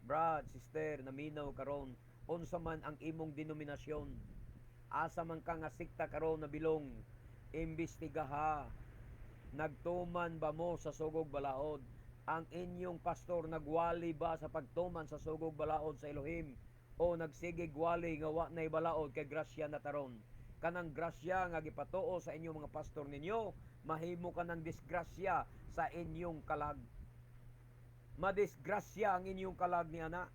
Brad, sister, naminaw karon, unsa man ang imong denominasyon? Asa man ka nga sikta karon na bilong? Imbestigaha. Nagtuman ba mo sa sugog balaod? Ang inyong pastor, nagwali ba sa pagtuman sa sugog balaod sa Elohim? O nagsigig wali nga wa nay balaod kay grasya na taron? Kanang grasya nga gipatuo sa inyong mga pastor ninyo, mahimo ka ng disgrasya sa inyong kalag. Madisgrasya ang inyong kalag ni ana.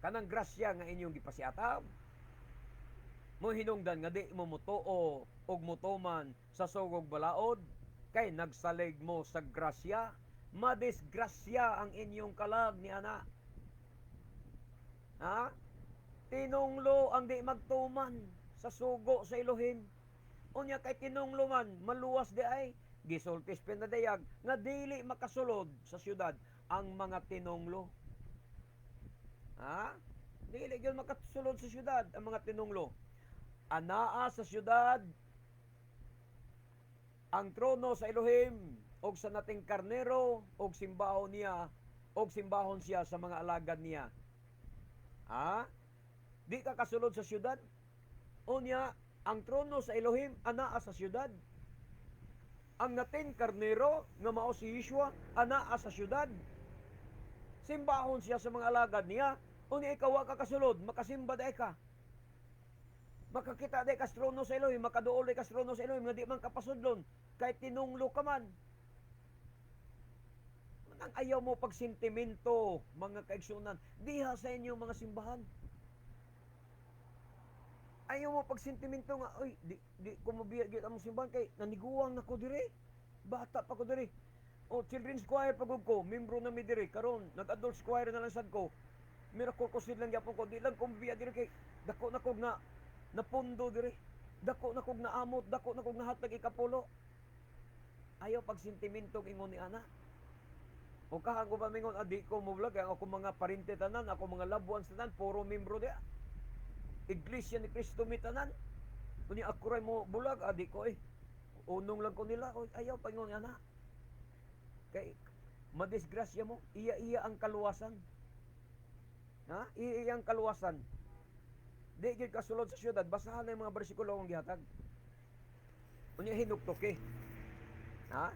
Kanang grasya nga inyong gipasiatab. Mo hinungdan nga di mo mutuo og mutuman sa sugog balaod kay nagsalig mo sa grasya, madisgrasya ang inyong kalag ni ana. Ha? Tinunglo ang di magtuman sa sugo sa Elohim. Unya kay tinunglo man, maluwas di ay? Gisultis Pinadayag nga dili makasulod sa syudad ang mga tinunglo. Ha? Dili gyud makasulod sa syudad ang mga tinunglo. Anaa sa syudad ang trono sa Elohim og sa nating karnero, og simbahon niya og simbahon siya sa mga alagad niya. Ha? Di ka kasulod sa syudad. Unya, ang trono sa Elohim anaa sa syudad. Ang nating karnero nga mao si Yeshua anaa sa syudad. Simbahon siya sa mga alagad niya. Unya ikaw wa ka kasulod, makasimba day ka. Makakita day ka sa trono sa Elohim, makaduol day ka sa trono sa Elohim nga di man kapasudlon kay tinunglo ka man. Ang ayaw mo pag sentimento, mga kaigsunan, diha sa inyong mga simbahan. Ayaw mo pag sentimento nga, "Oy, di ko mabiya gyud among simbahan kay naniguwang na ko dire. Bata pa ko dire. O, children's choir pa gud ko, membro na mi dire. Karon, nag-adult choir na lang sad ko. Miracle ko lang gyapon ko, di lang ko mabiya dire kay dako na kog na napundo dire. Dako na kog naamot, dako na kog nahatag ikapulo." Ayaw pag sentimentong ingon ni ana. O kahang ko ba mingon, adi ko mo vlog, ang ako mga parente tanan, ako mga loved ones tanan, puro membro diya. Iglesia ni Cristo mi tanan. Unya ako ray mo bulag, adi ko eh. Unong lang ko nila, o, ayaw pa ingon ana. Kay madisgrasya mo, iya-iya ang kaluwasan. Ha? Iya-iya ang kaluwasan. Di gyud kasulod sa syudad, basahan na yung mga bersikulo akong gihatag. Unya hinuktok eh. Ha?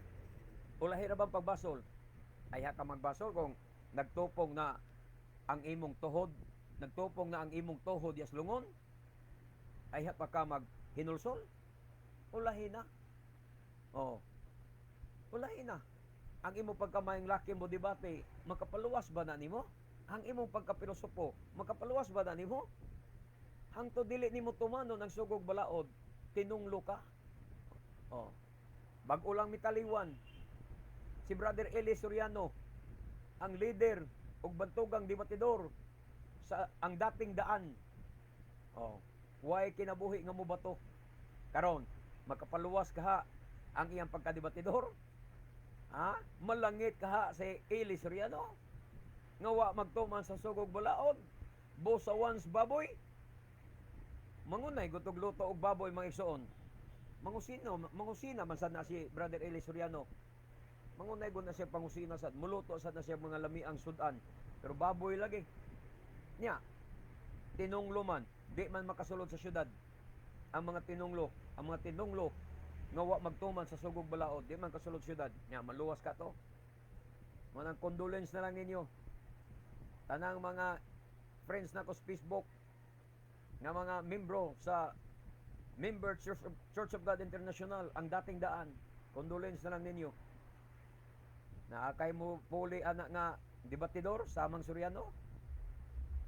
Ulahi ra bang pagbasol? Ay ka magbasol kung nagtupong na ang imong tuhod, nagtupong na ang imong tuhod yas lungon, ay pa ka maghinulsol? Ulahi na. Oh. Ulahi na. Ang imong pagkamayong laki mo debate, makapaluwas ba na nimo? Ang imong pagkapilosopo, makapaluwas ba na nimo? Hangtod dili nimo tumanon ang sugog balaod, tinunglo ka. Oh. Bag-o lang mitaliwan si Brother Eli Soriano, ang leader ug bantugang debatidor sa ang dating daan. Oh, way kinabuhi nga mobato. Karon, makapaluwas kaha ang iyang pagkadebatidor? Ha? Malangit kaha si Eli Soriano? Nga wa magtuman sa sugog balaod. Busawans baboy. Mangunay gutog luto og baboy, mga igsoon. Mangusino, mangusina man sad na si Brother Eli Soriano. Mangunay gud na siya pangusina sad, muluto sad na siya mga lamiang sudan. Pero baboy lagi. Nya, tinunglo man, di man makasulod sa syudad. Ang mga tinunglo nga wa magtuman sa sugog balaod, di man kasulod syudad. Nya, maluwas ka to. Manang condolence na lang ninyo. Tanang mga friends nako sa Facebook nga mga membro sa Member Church of God International, ang dating daan. Condolence na lang ninyo. Naakay mo puli anak nga debatidor sa amang Soriano.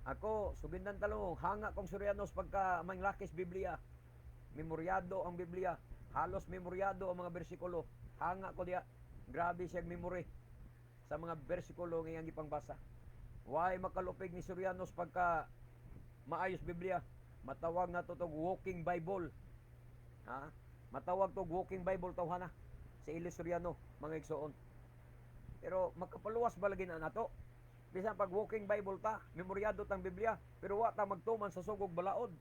Ako, sugindan talong, hanga kong Soriano sa pagka manglakis Biblia. Memoryado ang Biblia. Halos memoryado ang mga bersikulo. Hanga ko diya. Grabe siya memory sa mga bersikulo nga iyang gipangbasa. Why makalupig ni Soriano sa pagka maayos Biblia? Matawag na to tog walking Bible. Ha? Matawag tog walking Bible tawhana si Eli Soriano, mga igsoon. Pero makapaluwas ba lagi na nato? Bisan pag walking Bible ta, memoryado tang Biblia, pero wa ta magtuman sa sugog balaod.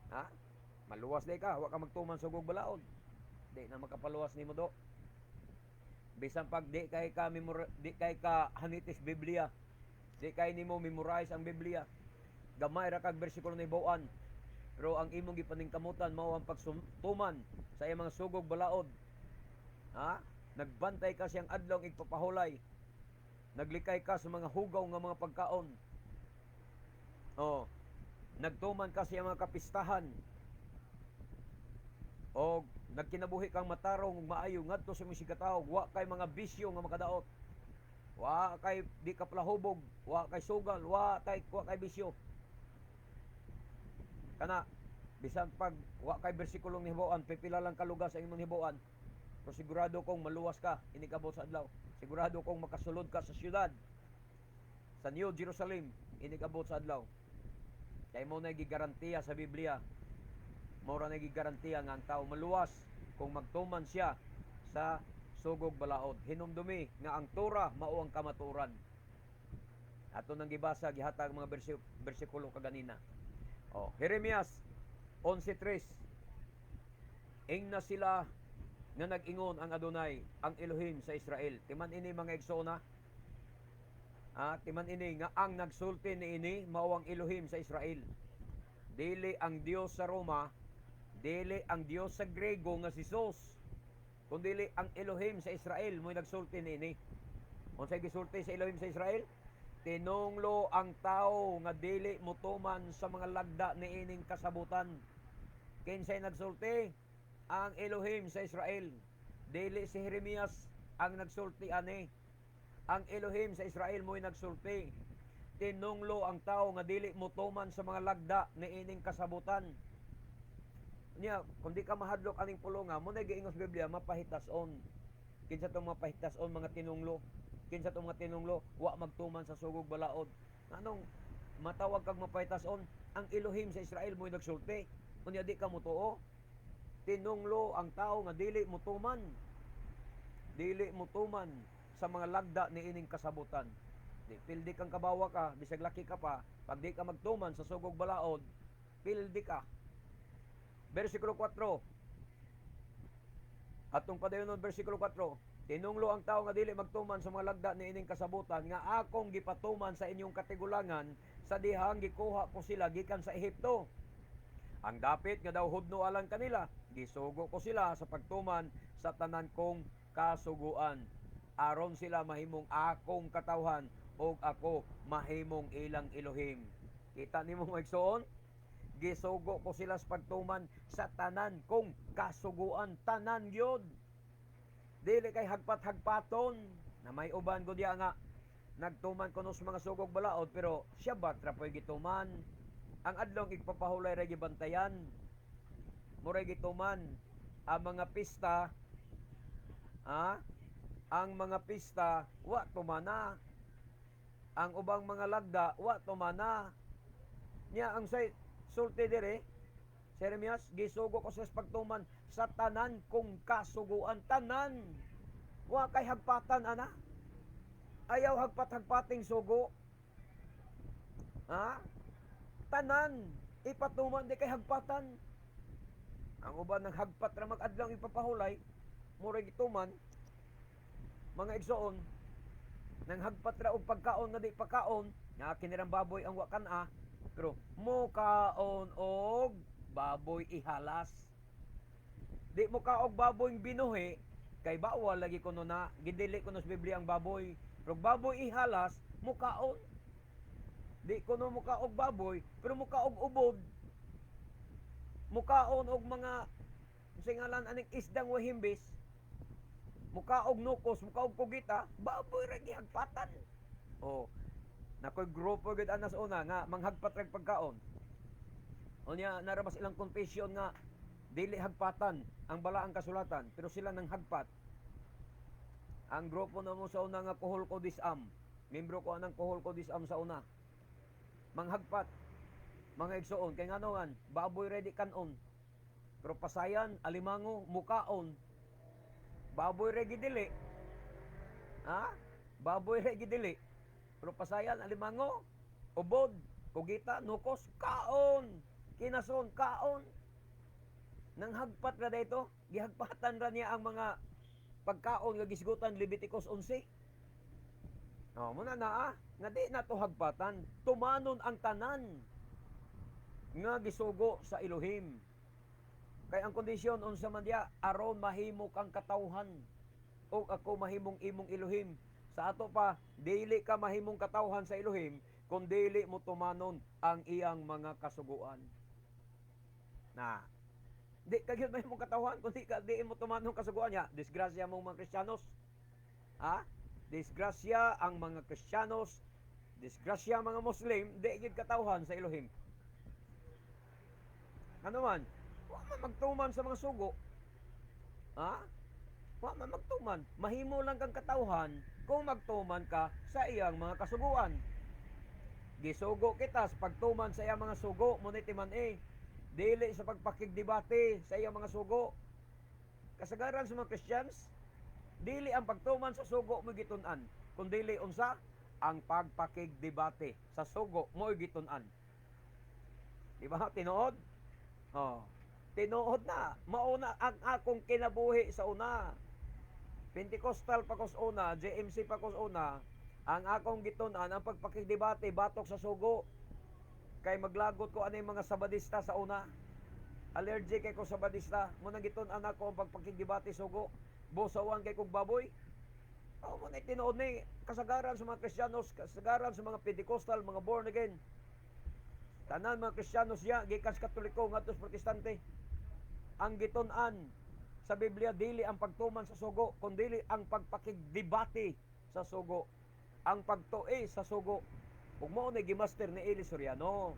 Ha? Maluwas di ka, wa ka magtuman sa sugog balaod. Di na makapaluwas nimo do. Bisan pag di kay ka hanitis Biblia, di kay nimo memorize ang Biblia. Gamay ra kag bersikulo ni buwan. Pero ang imong gipaningkamutan mao ang pagtuman sa iyang mga sugog balaod. Ha? Nagbantay ka siyang adlaw igpapahulay. Naglikay ka sa mga hugaw nga mga pagkaon. Oh. Nagtuman ka sa iyang mga kapistahan. O nagkinabuhi kang matarong ug maayo ngadto sa imong sikatawo, wa kay mga bisyo nga makadaot. Wa kay di ka palahubog, wa kay sugal, wa kay bisyo. Kana bisan pag wa kay bersikulong nihibaw-an, pipila lang kalugas ang imong nihibaw-an. Pero sigurado kong maluwas ka inig abot sa adlaw. Sigurado kong makasulod ka sa syudad sa New Jerusalem inig abot sa adlaw. Kay mo na gigarantiya sa Biblia. Mao ra na gigarantiya nga ang tao maluwas kung magtuman siya sa sugog balaod. Hinumdumi nga ang Torah mao ang kamaturan. Ato nang gibasa, gihatag mga bersikulo kaganina. Oh, Jeremias 11:3. Ingna sila nga nag-ingon ang Adonai, ang Elohim sa Israel. Timan ini, mga igsoona. Ah, timan ini nga ang nagsulti niini mao ang Elohim sa Israel. Dili ang Dios sa Roma, dili ang Dios sa Grego nga si Zeus, kundili ang Elohim sa Israel mo'y nagsulti niini. Unsay gisulti sa Elohim sa Israel? Tinunglo ang tao nga dili motuman sa mga lagda niining kasabutan. Kinsay nagsulti? Ang Elohim sa Israel. Dili si Jeremias ang nagsulti ani. Ang Elohim sa Israel mo'y nagsulti. Tinunglo ang tao nga dili motuman sa mga lagda niining kasabutan. Niya, kung di ka mahadlok aning pulonga, mo na giingos Biblia mapahitason. Kinsa tong mapahitason? Mga tinunglo. Kinsa tong mga tinunglo? Wa magtuman sa sugog balaod. Anong matawag kag mapahitason? Ang Elohim sa Israel mo'y nagsulti. Unya di ka motuo. Tinunglo ang tao nga dili motuman. Dili mo tuman sa mga lagda ni ining kasabutan. Di pildi kang kabawa ka, bisag laki ka pa, pag di ka magtuman sa sugog balaod, pildi ka. Versikulo 4. Atong padayonon, versikulo 4. Tinunglo ang tao nga dili magtuman sa mga lagda ni ining kasabutan nga akong gipatuman sa inyong katigulangan sa dihang gikuha ko sila gikan sa Ehipto. Ang dapit nga daw hudno alang kanila, gisugo ko sila sa pagtuman sa tanan kong kasuguan. Aron sila mahimong akong katawhan ug ako mahimong ilang Elohim. Kita nimo, mga igsoon? Gisugo ko sila sa pagtuman sa tanan kong kasuguan, tanan gyud. Dili kay hagpat-hagpaton na may uban gud nga nagtuman kuno sa mga sugog balaod, pero siya ba trapoy gituman? Ang adlong igpapahulay ra gibantayan. Muray gituman ang mga pista, ha? Ang mga pista wa tumana. Ang ubang mga lagda wa tumana. Nya ang say sulti dire Jeremias, gisugo ko sa pagtuman sa tanan kong kasuguan, tanan. Wa kay hagpatan ana. Ayaw hagpat-hagpating sugo. Ha? Tanan ipatuman, di kay hagpatan. Ang uban ng hagpat ra mag-adlaw ipapahulay, murag gituman, mga igsoon, nang hagpat ra og pagkaon nga di pagkaon, nga kinirang baboy ang wa kan-a, pero mukaon og baboy ihalas. Di mo kaog baboy binuhi kay bawal lagi kuno na, gidili kuno sa Biblia ang baboy. Pero baboy ihalas, mukaon. Di kuno mukaog baboy, pero mukaog ubod. Mukaon og mga singalan aning isdang wahimbis. Mukaog nukos, mukaog kugita, baboy ra gihagpatan. Oh. Nakoy grupo gud anas una nga manghagpat rag pagkaon. Unya narabas ilang confession nga dili hagpatan ang balaang kasulatan, pero sila nang hagpat. Ang grupo na mo sa una nga Kuhol ko disam. Membro ko anang Kuhol ko disam sa una. Manghagpat mga igsoon kay ngano man baboy ready kanon. Pero pasayan, alimango, mukaon. Baboy ready dili. Ha? Baboy ready dili. Pero pasayan, alimango, ubod, kugita, nukos, kaon. Kinason, kaon. Nang hagpat ra dito, gihagpatan ra niya ang mga pagkaon nga gisgutan Leviticus 11. Oh, muna na ah, nga di na to hagpatan, tumanon ang tanan nga gisugo sa Elohim. Kay ang kondisyon unsa man diya, aron mahimo kang katawhan ug ako mahimong imong Elohim. Sa ato pa, dili ka mahimong katawhan sa Elohim kung dili mo tumanon ang iyang mga kasuguan. Na, di ka gyud mahimong katawhan kung di mo tumanon kasuguan niya. Disgrasya mong mga Kristiyanos. Ha? Disgrasya ang mga Kristiyanos, disgrasya ang mga Muslim, di gyud katawhan sa Elohim. Ano man? Wa man magtuman sa mga sugo. Ha? Wa man magtuman. Mahimo lang kang katawhan kung magtuman ka sa iyang mga kasuguan. Gisugo kita sa pagtuman sa iyang mga sugo, mo ni timan eh. Dili sa pagpakigdebate sa iyang mga sugo. Kasagaran sa mga Christians, dili ang pagtuman sa sugo mo gitun-an, kun dili unsa ang pagpakigdebate sa sugo mo gitun-an. Di ba? Tinuod? Oh. Tinuod na. Mauna ang akong kinabuhi sa una. Pentecostal pa ko sa una, JMC pa ko sa una, ang akong gitun-an ang pagpakigdebate batok sa sugo. Kay maglagot ko ano yung mga Sabadista sa una. Allergic kay ko Sabadista. Mo nang gitun-an ako ang pagpakigdebate sugo. Busawan kay kog baboy. Oh, mo na tinuod ni kasagaran sa mga Kristiyanos, kasagaran sa mga Pentecostal, mga born again. Tanan mga Kristiyanos siya, gikan sa Katoliko ngadto sa Protestante. Ang gitun-an sa Biblia dili ang pagtuman sa sugo, kundi ang pagpakigdebate sa sugo, ang pagtue sa sugo. Ug mao na gimaster ni Eli Soriano.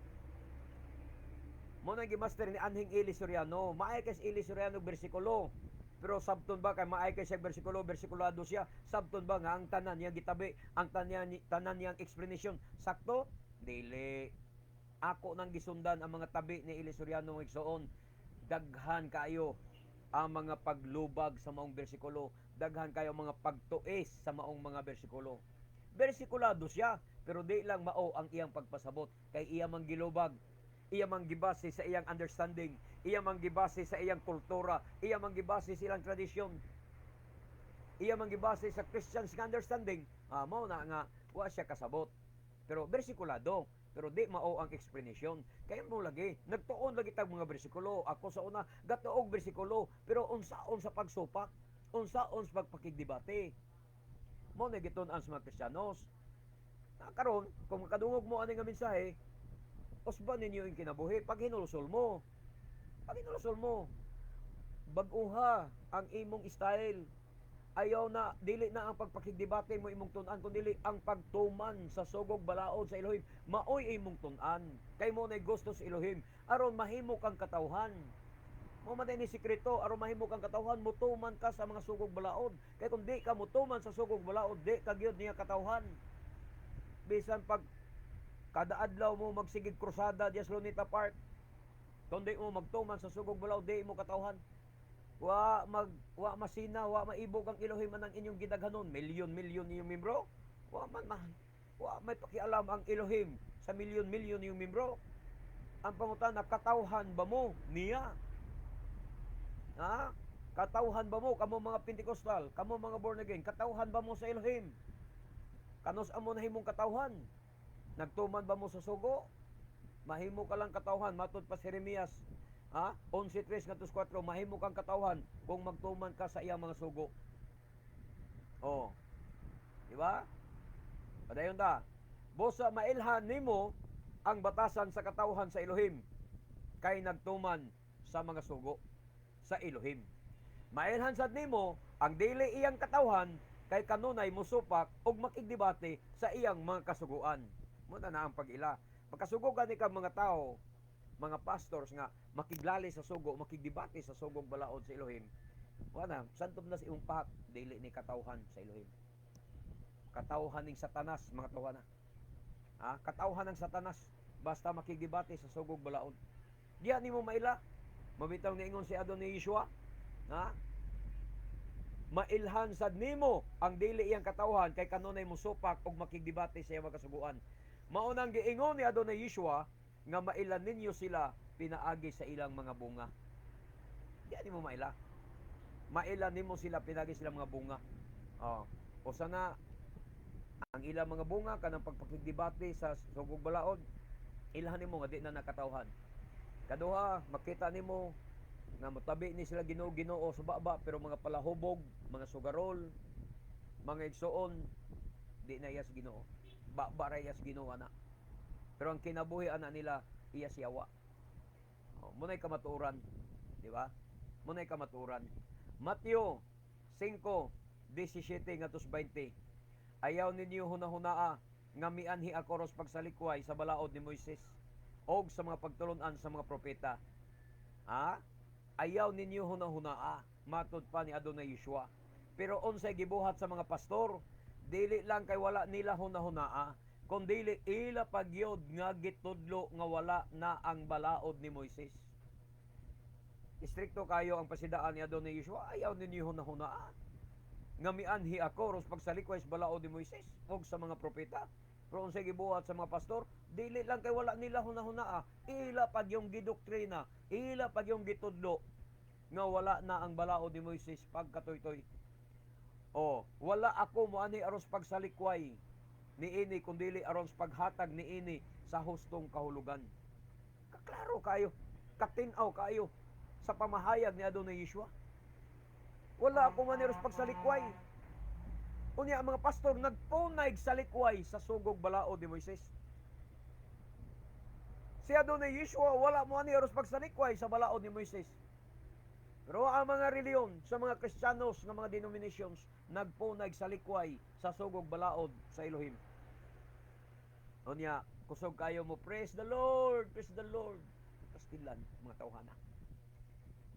Mao na gimaster ni Anhing Eli Soriano. Maay kay si Eli Soriano bersikulo. Pero sabton ba kay maay kay siya bersikulo, bersikulado siya, sabton ba nga ang tanan niya gitabi, ang tanan niyang explanation sakto? Dili. Ako nang gisundan ang mga tabi ni Eli Soriano, mga igsoon. Daghan kaayo ang mga paglubag sa maong bersikulo. Daghan kayo mga pagtuis sa maong mga bersikulo. Bersikulado siya, pero di lang mao ang iyang pagpasabot kay iya mang gilubag, iya mang gibase sa iyang understanding, iya mang gibase sa iyang kultura, iya mang gibase sa ilang tradisyon. Iya mang gibase sa Christians nga understanding. Ah, mao na nga wa siya kasabot. Pero bersikulado, pero di mao ang explanation. Kaya mo lagi, nagtuon lagi tag mga bersikulo. Ako sa una, gatuog bersikulo, pero unsaon sa pagsupak, unsaon sa pagpakigdebate. Mao na gitun-an sa mga Kristiyanos. Na karon, kung makadungog mo ani nga mensahe, usban ninyo yung kinabuhi pag hinulsol mo. Pag hinulsol mo, bag-uha ang imong style. Ayaw na, dili na ang pagpakigdebate mo imong tun-an, kundi ang pagtuman sa sugog balaod sa Elohim. Maoy imong tun-an. Kay mo na'y gusto sa Elohim. Aron mahimo kang katawhan. Mo man ni sikreto, aron mahimo kang katawhan, mutuman ka sa mga sugog balaod. Kay kung di ka mutuman sa sugog balaod, di ka gyud niya katawhan. Bisan pag kada adlaw mo magsigig krusada diya sa Luneta Park, kung di mo magtuman sa sugog balaod, di mo katawhan. Wa masina, wa maibog ang Elohim anang inyong gidaghanon. Milyon milyon inyong membro. Wa man ma, wa may pakialam ang Elohim sa milyon milyon inyong membro. Ang pangutana, katawhan ba mo niya? Ha? Katawhan ba mo kamo mga Pentecostal, kamo mga born again, katawhan ba mo sa Elohim? Kanus amo nahimong katawhan? Nagtuman ba mo sa sugo? Mahimo ka lang katawhan matud pa si Jeremias, ha? 11:3 ngadto 4, mahimo kang katawhan kung magtuman ka sa iyang mga sugo. Oh. Di ba? Padayon ta. Busa mailhan nimo ang batasan sa katawhan sa Elohim kay nagtuman sa mga sugo sa Elohim. Mailhan sad nimo ang dili iyang katawhan kay kanunay musupak og makigdebate sa iyang mga kasuguan. Mo na na ang pag-ila. Pagkasugo gani ka mga tao, mga pastors nga makiglali sa sugo, makigdebate sa sugog balaod sa Elohim. Wala, santom na sa imong pahak, dili ni katawhan sa Elohim. Katawhan ning Satanas, mga tawhana. Ha? Katawhan ng Satanas basta makigdebate sa sugog balaod. Diya nimo maila. Mabitaw niingon si Adonai Yeshua. Ha? Mailhan sad nimo ang dili iyang katawhan kay kanunay musupak og makigdebate sa iyang mga kasuguan. Mao nang giingon ni Adonai Yeshua nga mailan ninyo sila pinaagi sa ilang mga bunga. Diya nimo maila. Maila nimo sila pinaagi sila mga bunga. Oh. Usa na ang ilang mga bunga kanang pagpakigdebate sa sugog balaod, ilhan nimo nga di na nakatawhan. Kaduha, makita nimo nga motabi ni sila Ginoo Ginoo sa baba pero mga palahubog, mga sugarol, mga igsuon, di na iya sa Ginoo. Baba ra iya sa Ginoo ana. Pero ang kinabuhi ana nila iya siyawa. Oh, muna'y kamatuoran, di ba? Muna'y kamatuoran. Mateo 5:17 ngadto 20. Ayaw ninyo hunahunaa nga mianhi ako ros pagsalikway sa balaod ni Moises og sa mga pagtulunan sa mga propeta. Ha? Ayaw ninyo hunahunaa, matud pa ni Adonai Yeshua. Pero unsay gibuhat sa mga pastor, dili lang kay wala nila hunahunaa, kundili ila pagyod nga gitudlo nga wala na ang balaod ni Moises. Istrikto kayo ang pasidaan ni Adonai Yeshua, ayaw ninyo hunahunaa nga mianhi ako ros pagsalikway sa balaod ni Moises ug sa mga propeta. Pero unsay gibuhat sa mga pastor, dili lang kay wala nila hunahunaa, ila pag yung gidoktrina, ila pag yung gitudlo nga wala na ang balaod ni Moises pagkatoytoy. Oh, wala ako moanhi aron sa pagsalikway niini kundili aron sa paghatag niini sa hustong kahulugan. Kaklaro kayo, katinaw kayo sa pamahayag ni Adonai Yeshua. Wala ako man aron sa pagsalikway. Unya ang mga pastor nagpunay salikway sa sugog balaod ni Moises. Si Adonai Yeshua wala mo ani aron sa pagsalikway sa balaod ni Moises. Pero ang mga reliyon sa mga Kristiyanos nga mga denominations nagpunay salikway sa sugog balaod sa Elohim. Unya, kusog kayo mo, "Praise the Lord, praise the Lord." Pastilan, mga tawhana.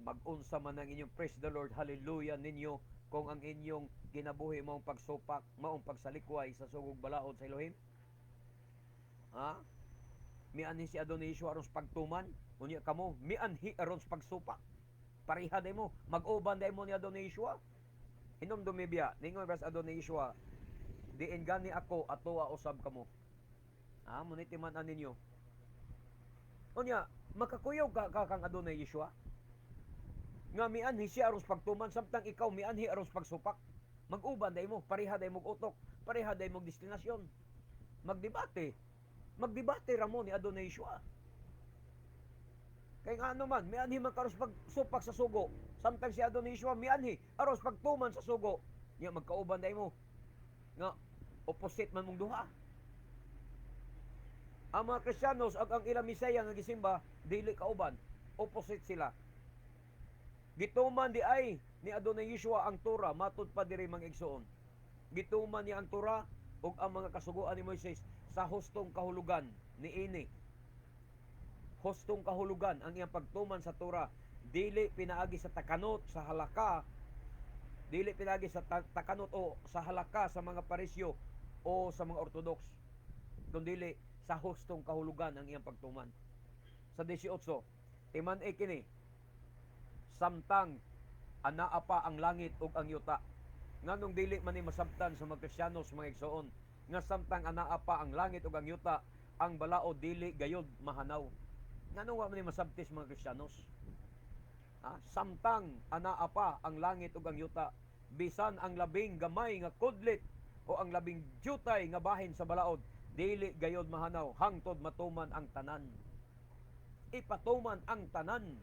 Mag-unsa man ang inyong praise the Lord, hallelujah ninyo kung ang inyong kinabuhi maong pagsupak, maong pagsalikway sa sugog balaod sa Elohim. Ha? Mianhi si Adonai Yeshua aron sa pagtuman, unya kamo mianhi aron sa pagsupak. Pareha day mo, mag-uban day mo ni Adonai Yeshua. Hinumdumi biya, ningon ra sa Adonai Yeshua, "Diin gani ako, atoa usab kamo." Ah, mo ni timan-an ninyo. Unya, makakuyog ka kang Adonai Yeshua? Nga mianhi siya aron sa pagtuman samtang ikaw mianhi aron sa pagsupak. Mag-uban day mo, pareha day mog utok, pareha day mog destinasyon. Magdebate. Magdebate ra mo ni Adonai Yeshua. Kay nga ano man, mianhi man karon sa pagsupak sa sugo. Samtang si Adonai Yeshua mianhi aron sa pagtuman sa sugo. Nya magkauban day mo. Nga opposite man mong duha. Ang mga Kristiyanos ug ang ilang Mesaya nga gisimba dili kauban, opposite sila. Gituman di ay ni Adonai Yeshua ang Torah matud pa diri, mga igsoon. Gituman niya ang Torah ug ang mga kasuguan ni Moises sa hustong kahulugan niini. Hustong kahulugan ang iyang pagtuman sa Torah, dili pinaagi sa takanot sa halaka, dili pinaagi sa takanot o sa halaka sa mga Parisyo o sa mga Ortodox, kundi sa hustong kahulugan ang iyang pagtuman. Sa 18, timan-i kini, samtang anaa pa ang langit ug ang yuta. Nganong dili man ni masabtan sa mga Kristiyanos, mga igsoon, nga samtang anaa pa ang langit ug ang yuta, ang balaod dili gayod mahanaw? Nganong wa man ni masabtis mga Kristiyanos? Ha? Samtang anaa pa ang langit ug ang yuta, bisan ang labing gamay nga kudlit o ang labing jutay nga bahin sa balaod, dili gayod mahanaw hangtod matuman ang tanan. Ipatuman ang tanan.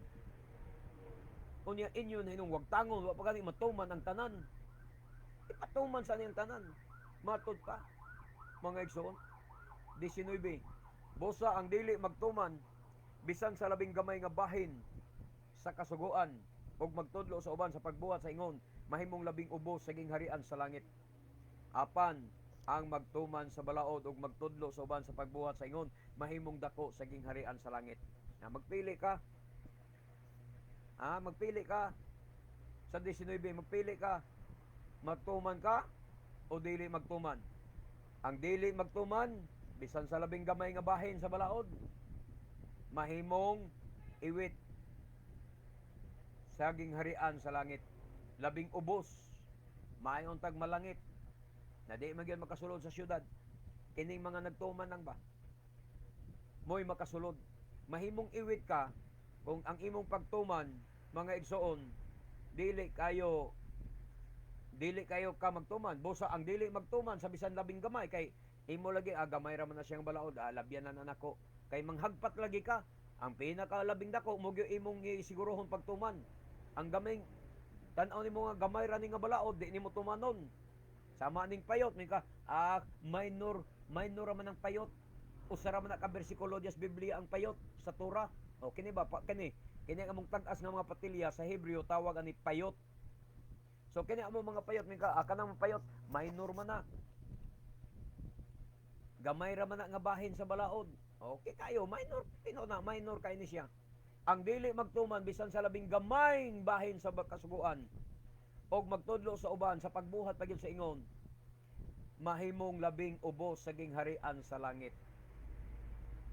Unya inyo na hinong wagtangon, wa pa gani matuman ang tanan. Ipatuman sa niyang tanan. Matod pa, mga igsoon. 19. Busa ang dili magtuman bisan sa labing gamay nga bahin sa kasuguan ug magtudlo sa uban sa pagbuhat sa ingon, mahimong labing ubos sa gingharian sa langit. Apan ang magtuman sa balaod ug magtudlo sa uban sa pagbuhat sa ingon, mahimong dako sa gingharian sa langit. Na magpili ka. Ah, magpili ka. Sa 19, magpili ka. Magtuman ka o dili magtuman. Ang dili magtuman bisan sa labing gamay nga bahin sa balaod, mahimong iwit sa gingharian sa langit. Labing ubos, maayon tag malangit, na di man gyud makasulod sa syudad. Kining mga nagtuman lang ba mo'y makasulod. Mahimong iwit ka kung ang imong pagtuman, mga igsoon, dili kayo ka magtuman. Busa ang dili magtuman sa bisan labing gamay, kay imo lagi, ah, gamay ra man na siyang balaod, ah, labyan na nako. Kay manghagpat lagi ka. Ang pinakalabing dako mo gyud imong isigurohon pagtuman. Ang gamay, tan-aw nimo nga gamay ra ni nga balaod, di nimo tumanon. Sama ning payot, may ka, ah, minor, minor ra man ang payot. Usa ra man na ka bersikulo diya sa Biblia ang payot sa Torah. O kini ba pa, kini kini ang among tag-as nga mga patilya, sa Hebreo tawag ani payot. So kini among mga payot, may ka, ah, kanang payot minor man na. Gamay ra man na nga bahin sa balaod. Okay kayo, minor tino na, minor kay ni siya. Ang dili magtuman bisan sa labing gamayng bahin sa kasuguan og magtudlo sa uban sa pagbuhat pagyud sa ingon, mahimong labing ubos sa gingharian sa langit.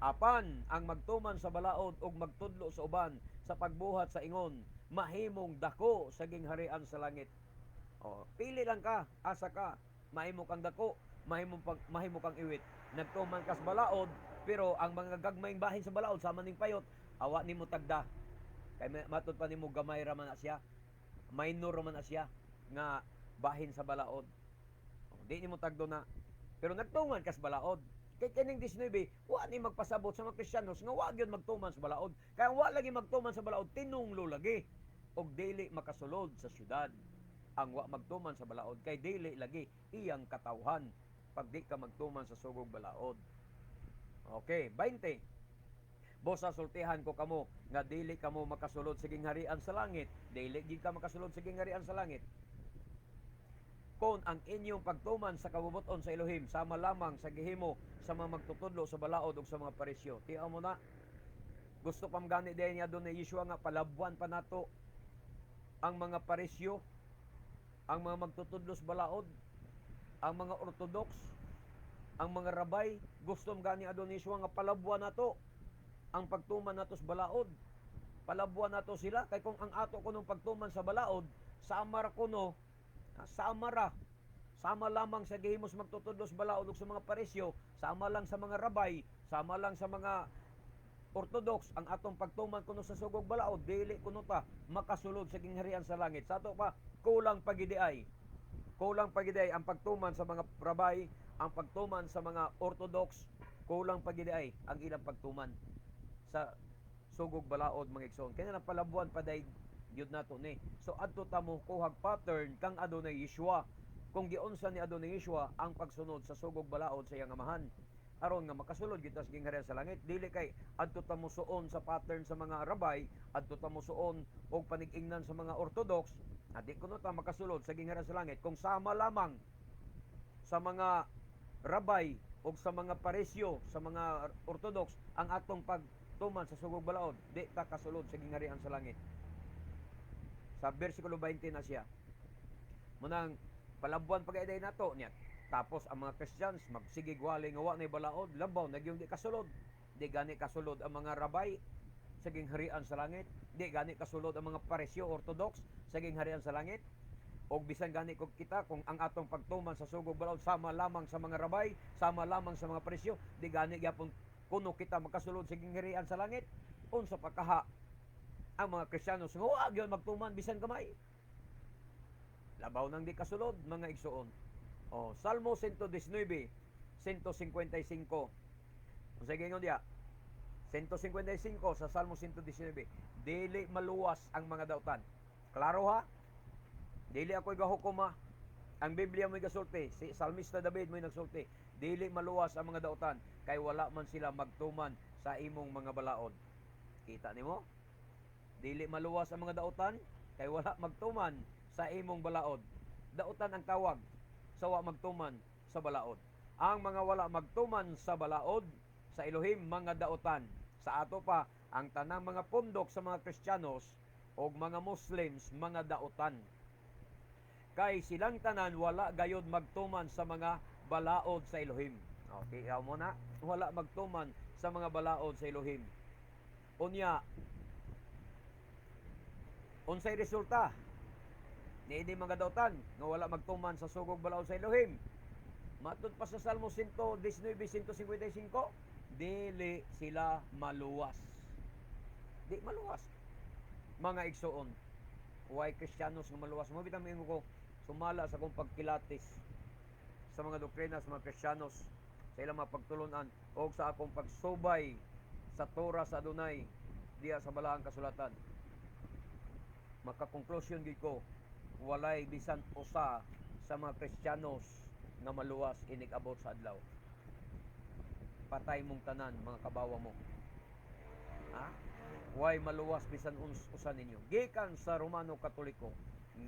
Apan ang magtuman sa balaod ug magtudlo sa uban sa pagbuhat sa ingon, mahimong dako sa gingharian sa langit. O, pili lang ka, asa ka, mahimo kang dako, mahimo kang iwit. Nagtuman kas balaod, pero ang mga gagmayng bahin sa balaod sama ning payot, awa nimo tagda. Kay matud pa nimo gamay ra man na siya. Minor ra man na siya nga bahin sa balaod. O, di nimo tagdo na. Pero nagtuman kas balaod. Kay kining 19, wa ni magpasabot sa mga Kristiyanos nga wa gyud magtuman sa balaod. Kaya wa lagi magtuman sa balaod, tinunglo lagi og dili makasulod sa syudad. Ang wa magtuman sa balaod kay dili lagi iyang katawhan pag di ka magtuman sa sugog balaod. Okay, 20. Busa sultihan ko kamo nga dili kamo makasulod sa gingharian sa langit. Dili gid ka makasulod sa gingharian sa langit kung ang inyong pagtuman sa kabubut-on sa Elohim sama lamang sa gihimo sa mga magtutudlo sa balaod ug sa mga Parisyo. Tiyaw mo na. Gusto pa gani din niya doon ni Yeshua nga palabwan pa nato ang mga Parisyo, ang mga magtutudlo sa balaod, ang mga Orthodox, ang mga rabay, gusto gani adon ni Yeshua nga palabwan nato ang pagtuman nato sa balaod. Palabwan nato sila kay kung ang ato kunong pagtuman sa balaod, sama ra kuno Sama ra. Sama lamang sa gihimos magtutudlo sa balaod ug sa mga parisyo, sama lang sa mga rabay, sama lang sa mga Orthodox ang atong pagtuman kuno sa sugog balaod, dili kuno ta makasulod sa gingharian sa langit. Sa ato pa, kulang pagidiay. Kulang pagidiay ang pagtuman sa mga rabay, ang pagtuman sa mga Orthodox, kulang pagidiay ang ilang pagtuman sa sugog balaod, mga igsoon. Kaya na palabuan paday gyud nato ni. So adto ta mo kuhag pattern kang Adonai Yeshua, kung giunsa ni Adonai Yeshua ang pagsunod sa sugog balaod sa iyang Amahan aron nga makasulod kita sa gingharian sa langit. Dili kay adto ta mo suon sa pattern sa mga rabay, adto ta mo suon og panig-ingnan sa mga Orthodox, adi kuno ta makasulod sa gingharian sa langit. Kung sama lamang sa mga rabay o sa mga parisyo, sa mga Orthodox ang atong pagtuman sa sugog balaod, di ta kasulod sa gingharian sa langit. Sa versikulo 20 na siya. Munang palabuan pagaiday nato niya. Tapos ang mga Christians magsigig wali nga wa nay balaod, labaw nagyung di kasulod. Di gani kasulod ang mga rabay sa gingharian sa langit, di gani kasulod ang mga parisyo, Orthodox sa gingharian sa langit. Og bisan gani kog kita kung ang atong pagtuman sa sugog balaod sama lamang sa mga rabay, sama lamang sa mga parisyo, di gani gyapon kuno kita makasulod sa gingharian sa langit. Unsa pa kaha ang mga Kristiyano nga wa gyud magtuman bisan gamay? Labaw nang di kasulod, mga igsuon. O, Salmo 119, 155. Unsa gingon diya? 155 sa Salmo 119. Dili maluwas ang mga dautan. Klaro ha? Dili ako'y gahukom ha. Ang Biblia mo'y gasulti, si Salmista David mo'y nagsulti. Dili maluwas ang mga dautan kay wala man sila magtuman sa imong mga balaod. Kita nimo? Dili maluwas ang mga dautan kay wala magtuman sa imong balaod. Dautan ang tawag sa wa magtuman sa balaod. Ang mga wala magtuman sa balaod sa Elohim, mga dautan. Sa ato pa, ang tanang mga pundok sa mga Kristiyanos o mga Muslims, mga dautan. Kay silang tanan wala gayod magtuman sa mga balaod sa Elohim. Okay, ikaw mo na. Wala magtuman sa mga balaod sa Elohim. Unya, unsay resulta niini mga dautan nga wala magtuman sa sugog balaod sa Elohim? Matud pa sa Salmo 119, 155, dili sila maluwas. Di maluwas. Mga igsuon, way Kristiyanos nga maluwas. Mo bitang moingon ko, sumala sa akong pagkilatis sa mga doktrina sa mga Kristiyanos, sa ilang mga pagtulunan o sa akong pagsubay sa Torah sa Adonai diya sa balaang kasulatan. Makakonklusyon gid ko, walay bisan usa sa mga Kristiyanos nga maluwas inig abot sa adlaw. Patay mong tanan, mga kabawa mo. Ha? Way maluwas bisan usa ninyo. Gikan sa Romano Katoliko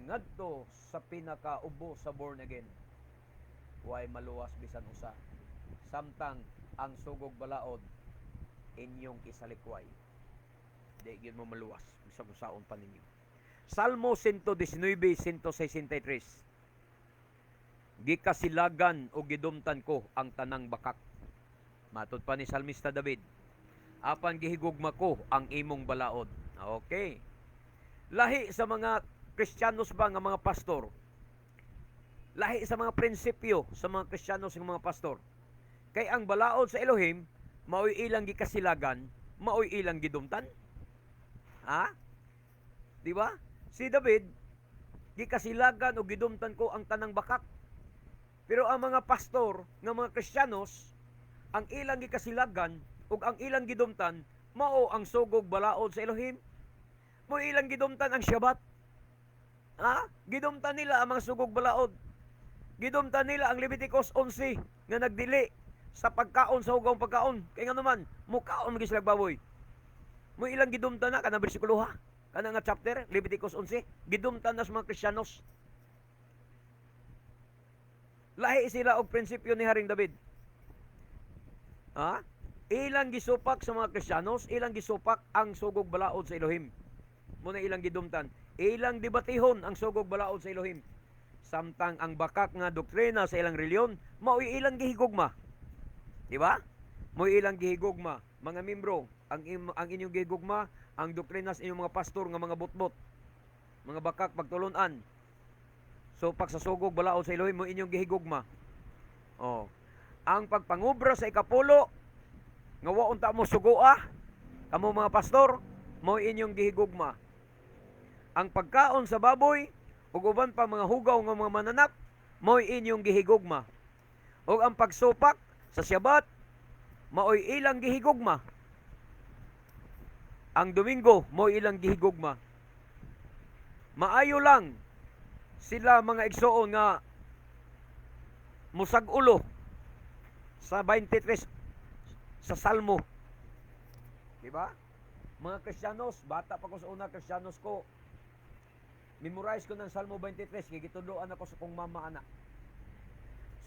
ngadto sa pinakaubo sa born again. Way maluwas bisan usa. Samtang ang sugog balaod inyong isalikway. Di gyud mo maluwas bisan usaon pa ninyo. Salmo 119, 163. Gikasilagan o gidumtan ko ang tanang bakak. Matod pa ni Salmista David. Apan gihigugma ko ang imong balaod. Okay. Lahi sa mga Kristiyanos ba nga mga pastor? Lahi sa mga prinsipyo sa mga Kristiyanos nga mga pastor. Kay ang balaod sa Elohim, mao'y ilang gikasilagan, mao'y ilang gidumtan. Ha? Di ba? Si David, gikasilagan o gidumtan ko ang tanang bakak. Pero ang mga pastor nga mga Kristiyanos, ang ilang gikasilagan ug ang ilang gidumtan mao ang sugog balaod sa Elohim. Mo ilang gidumtan ang Shabbat. Ha? Gidumtan nila ang mga sugog balaod. Gidumtan nila ang Leviticus 11 nga nagdili sa pagkaon sa hugawng pagkaon. Kay nga naman, mukaon gyud sila baboy. Mo ilang gidumtan na kanang bersikulo ha. Kana nga chapter, Leviticus 11, gidumtan na sa mga Kristiyanos. Lahi sila og prinsipyo ni Haring David. Ha? Ilang gisupak sa mga Kristiyanos, ilang gisupak ang sugog balaod sa Elohim. Muna ilang gidumtan. Ilang debatihon ang sugog balaod sa Elohim. Samtang ang bakak nga doktrina sa ilang reliyon, mao'y ilang gihigugma. Di ba? Mo'y ilang gihigugma. Mga membro, ang inyong gihigugma, ang doktrina sa inyong mga pastor nga mga butbot, mga bakak pagtulunan. Supak sa sugog balaod sa Elohim mo inyong gihigugma. Oh. Ang pagpangubra sa ikapulo nga wa unta mo sugoa kamo mga pastor, mo inyong gihigugma. Ang pagkaon sa baboy ug uban pa mga hugaw nga mga mananap, mo inyong gihigugma. Ug ang pagsupak sa Syabat, maoy ilang gihigugma. Ang Domingo, mo ilang gihigugma. Maayo lang sila, mga igsoon, nga musag-ulo sa 23 sa Salmo. Di ba? Mga Kristiyanos, bata pa ko sa una, Kristiyanos ko. Memorize ko ng Salmo 23, kay gitudloan ako sa kong mama ana.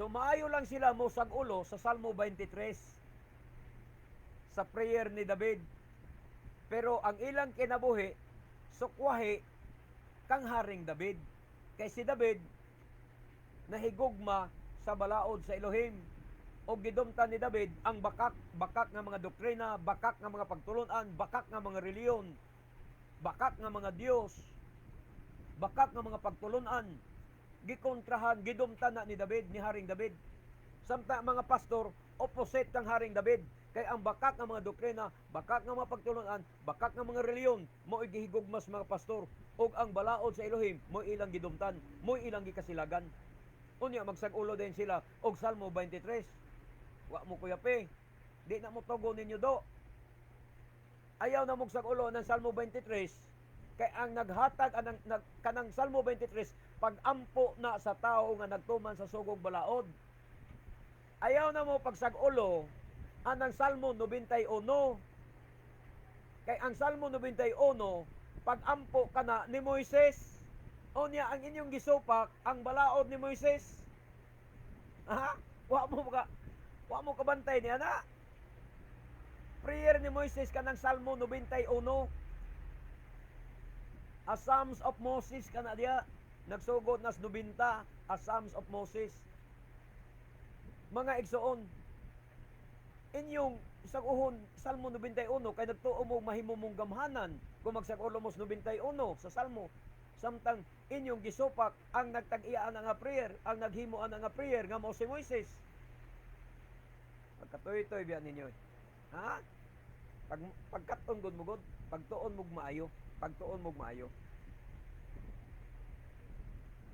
So maayo lang sila mo ulo sa Salmo 23, sa prayer ni David. Pero ang ilang kinabuhi, sukwahi kang Haring David. Kay si David nahigugma sa balaod sa Elohim. O gidumtan ni David ang bakak, bakak nga mga doktrina, bakak nga mga pagtulunan, bakak nga mga reliyon, bakak nga mga Dios, bakak nga mga pagtulunan. Gikontrahan, gidumtan na ni David, ni Haring David. Samtang mga pastor, opposite kang Haring David. Kay ang bakak nga mga doktrina, bakak nga mga pagtulunan, bakak nga mga reliyon, mo gihigugmas mga pastor. Ug ang balaod sa Elohim, mo ilang gidumtan, mo ilang gikasilagan. Unya magsag-ulo din sila og Salmo 23. Wa mo kuyape. Di na mo tugon ninyo do. Ayaw na mogsag-ulo ng Salmo 23 kay ang naghatag anang nag, kanang Salmo 23, pagampo na sa tao nga nagtuman sa sugong balaod. Ayaw na mo pagsag-ulo anang Salmo 91 kay ang Salmo 91, pagampo kana ni Moises. Unya ang inyong gisupak ang balaod ni Moises. Ha? Wa mo kabantay ni ana. Prayer ni Moises kanang Salmo 91. A Psalms of Moses kana diya. Nagsugod nas 90, A Psalms of Moses. Mga igsoon, inyong sag-uhon Salmo 91 kay nagtuo mo mahimo mong gamhanan kung magsag-ulo mo sa 91 sa Salmo. Samtang inyong gisupak ang nagtag-iya nga prayer, ang naghimo ana nga prayer nga mao si Moises. Pagkatuyoy-toy biya ninyo, eh. Ha? Pagkat-on gud mo gud, pagtuon mo maayo, pagtuon mo maayo.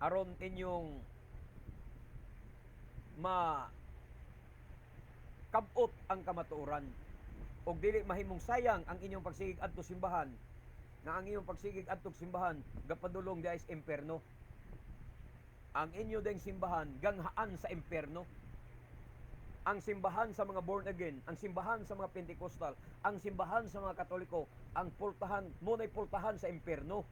Aron inyong ma kabot ang kamatuoran ug dili mahimong sayang ang inyong pagsigig adto simbahan, nga ang inyong pagsigig adto simbahan gapadulong diay sa impierno. Ang inyo ding simbahan ganghaan sa impierno. Ang simbahan sa mga born again, ang simbahan sa mga Pentecostal, ang simbahan sa mga Katoliko, ang pultahan mo na'y pultahan sa impierno.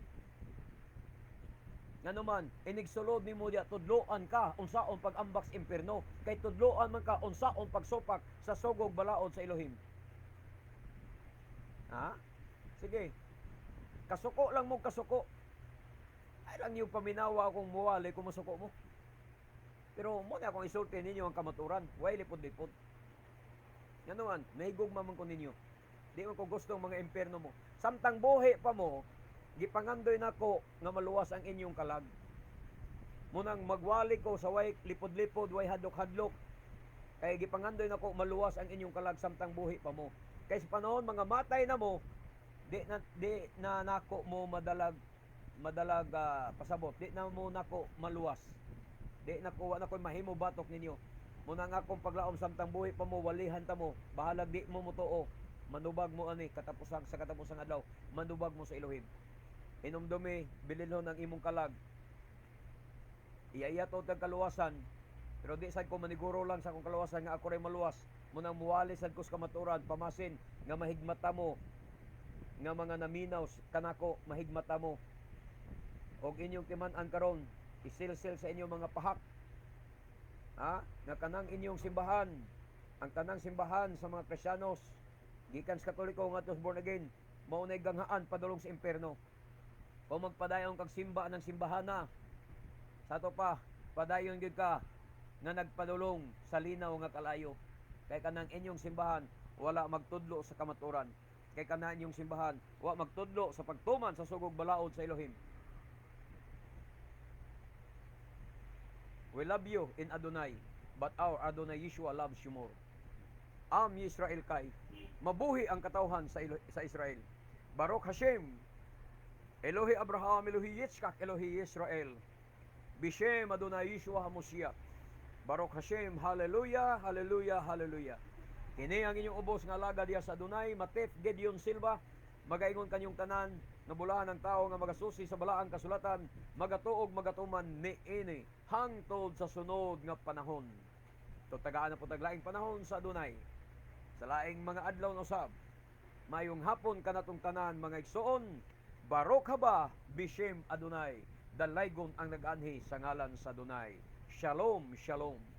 Ngano man, inigsulod nimo diya, tudloan ka unsaon pag-ambak sa impierno, kay tudloan man ka unsaon pagsupak sa sugog balaod sa Elohim. Ha? Sige. Kasuko lang mo kasuko. Ay lang yung paminawa akong muwali kung musuko mo. Pero mo na akong isulti ninyo ang kamaturan. Way lipod-lipod. Ngano man, nahigugma man ko ninyo. Di man ko gustong mga impierno mo. Samtang buhi pa mo, gipangandoy nako nga maluwas ang inyong kalag. Munang magwali ko sa way lipod-lipod, way hadlok-hadlok. Kay gipangandoy nako maluwas ang inyong kalag samtang buhi pa mo. Kay sa panahon mga matay na mo, di na nako mo madalag madalag pasabot, di na mo nako maluwas. Di na ko, wa na ko mahimo batok ninyo. Muna nga akong paglaom, samtang buhi pa mo, walihan ta mo, bahalag di mo motuo, manubag mo ani katapusan, sa katapusang adlaw, manubag mo sa Elohim. Hinumdumi, bilinhon ang imong kalag. Iyaya to tag kaluwasan. Pero di sad ko maniguro lang sa akong kaluwasan nga ako ray maluwas. Munang muwali sad ko sa kamaturan, pamasin nga mahigmata mo nga mga naminaw kanako, mahigmata mo. Og inyong timan-an karon, isilsil sa inyong mga pahak. Ha? Nga kanang inyong simbahan, ang tanang simbahan sa mga Kristiyanos, gikan sa Katoliko ngadto sa born again, mao nay ganghaan padulong sa impierno. Kung magpadayon kag simba ng simbahana, sa ato pa, padayon gyud ka nga nagpadulong sa linaw nga kalayo. Kay kanang inyong simbahan wala magtudlo sa kamaturan. Kay kanang inyong simbahan wa magtudlo sa pagtuman sa sugog balaod sa Elohim. We love you in Adonai, but our Adonai Yeshua loves you more. Am Yisrael Chai. Mabuhi ang katawhan sa Israel. Baruch Hashem. Elohi Abraham, Elohi Yitzchak, Elohi Israel. Bishem Adonai Yeshua HaMashiach. Baruch Hashem, hallelujah, hallelujah, hallelujah. Kini ang inyong ubos nga alagad diha sa Adonai, Matef Gideon Silva, magaingon kanyong tanan, nabulahan ang tao nga magasusi sa balaang kasulatan, magatuog magatuman niini hangtod sa sunod nga panahon. To tagaan na po taglaing panahon sa Adonai. Sa laing mga adlaw na usab. Mayong hapon kanatong tanan, mga igsoon. Baruch haba bishem Adonai. Dalaygon ang nag-anhi sa ngalan sa Adonai. Shalom, shalom.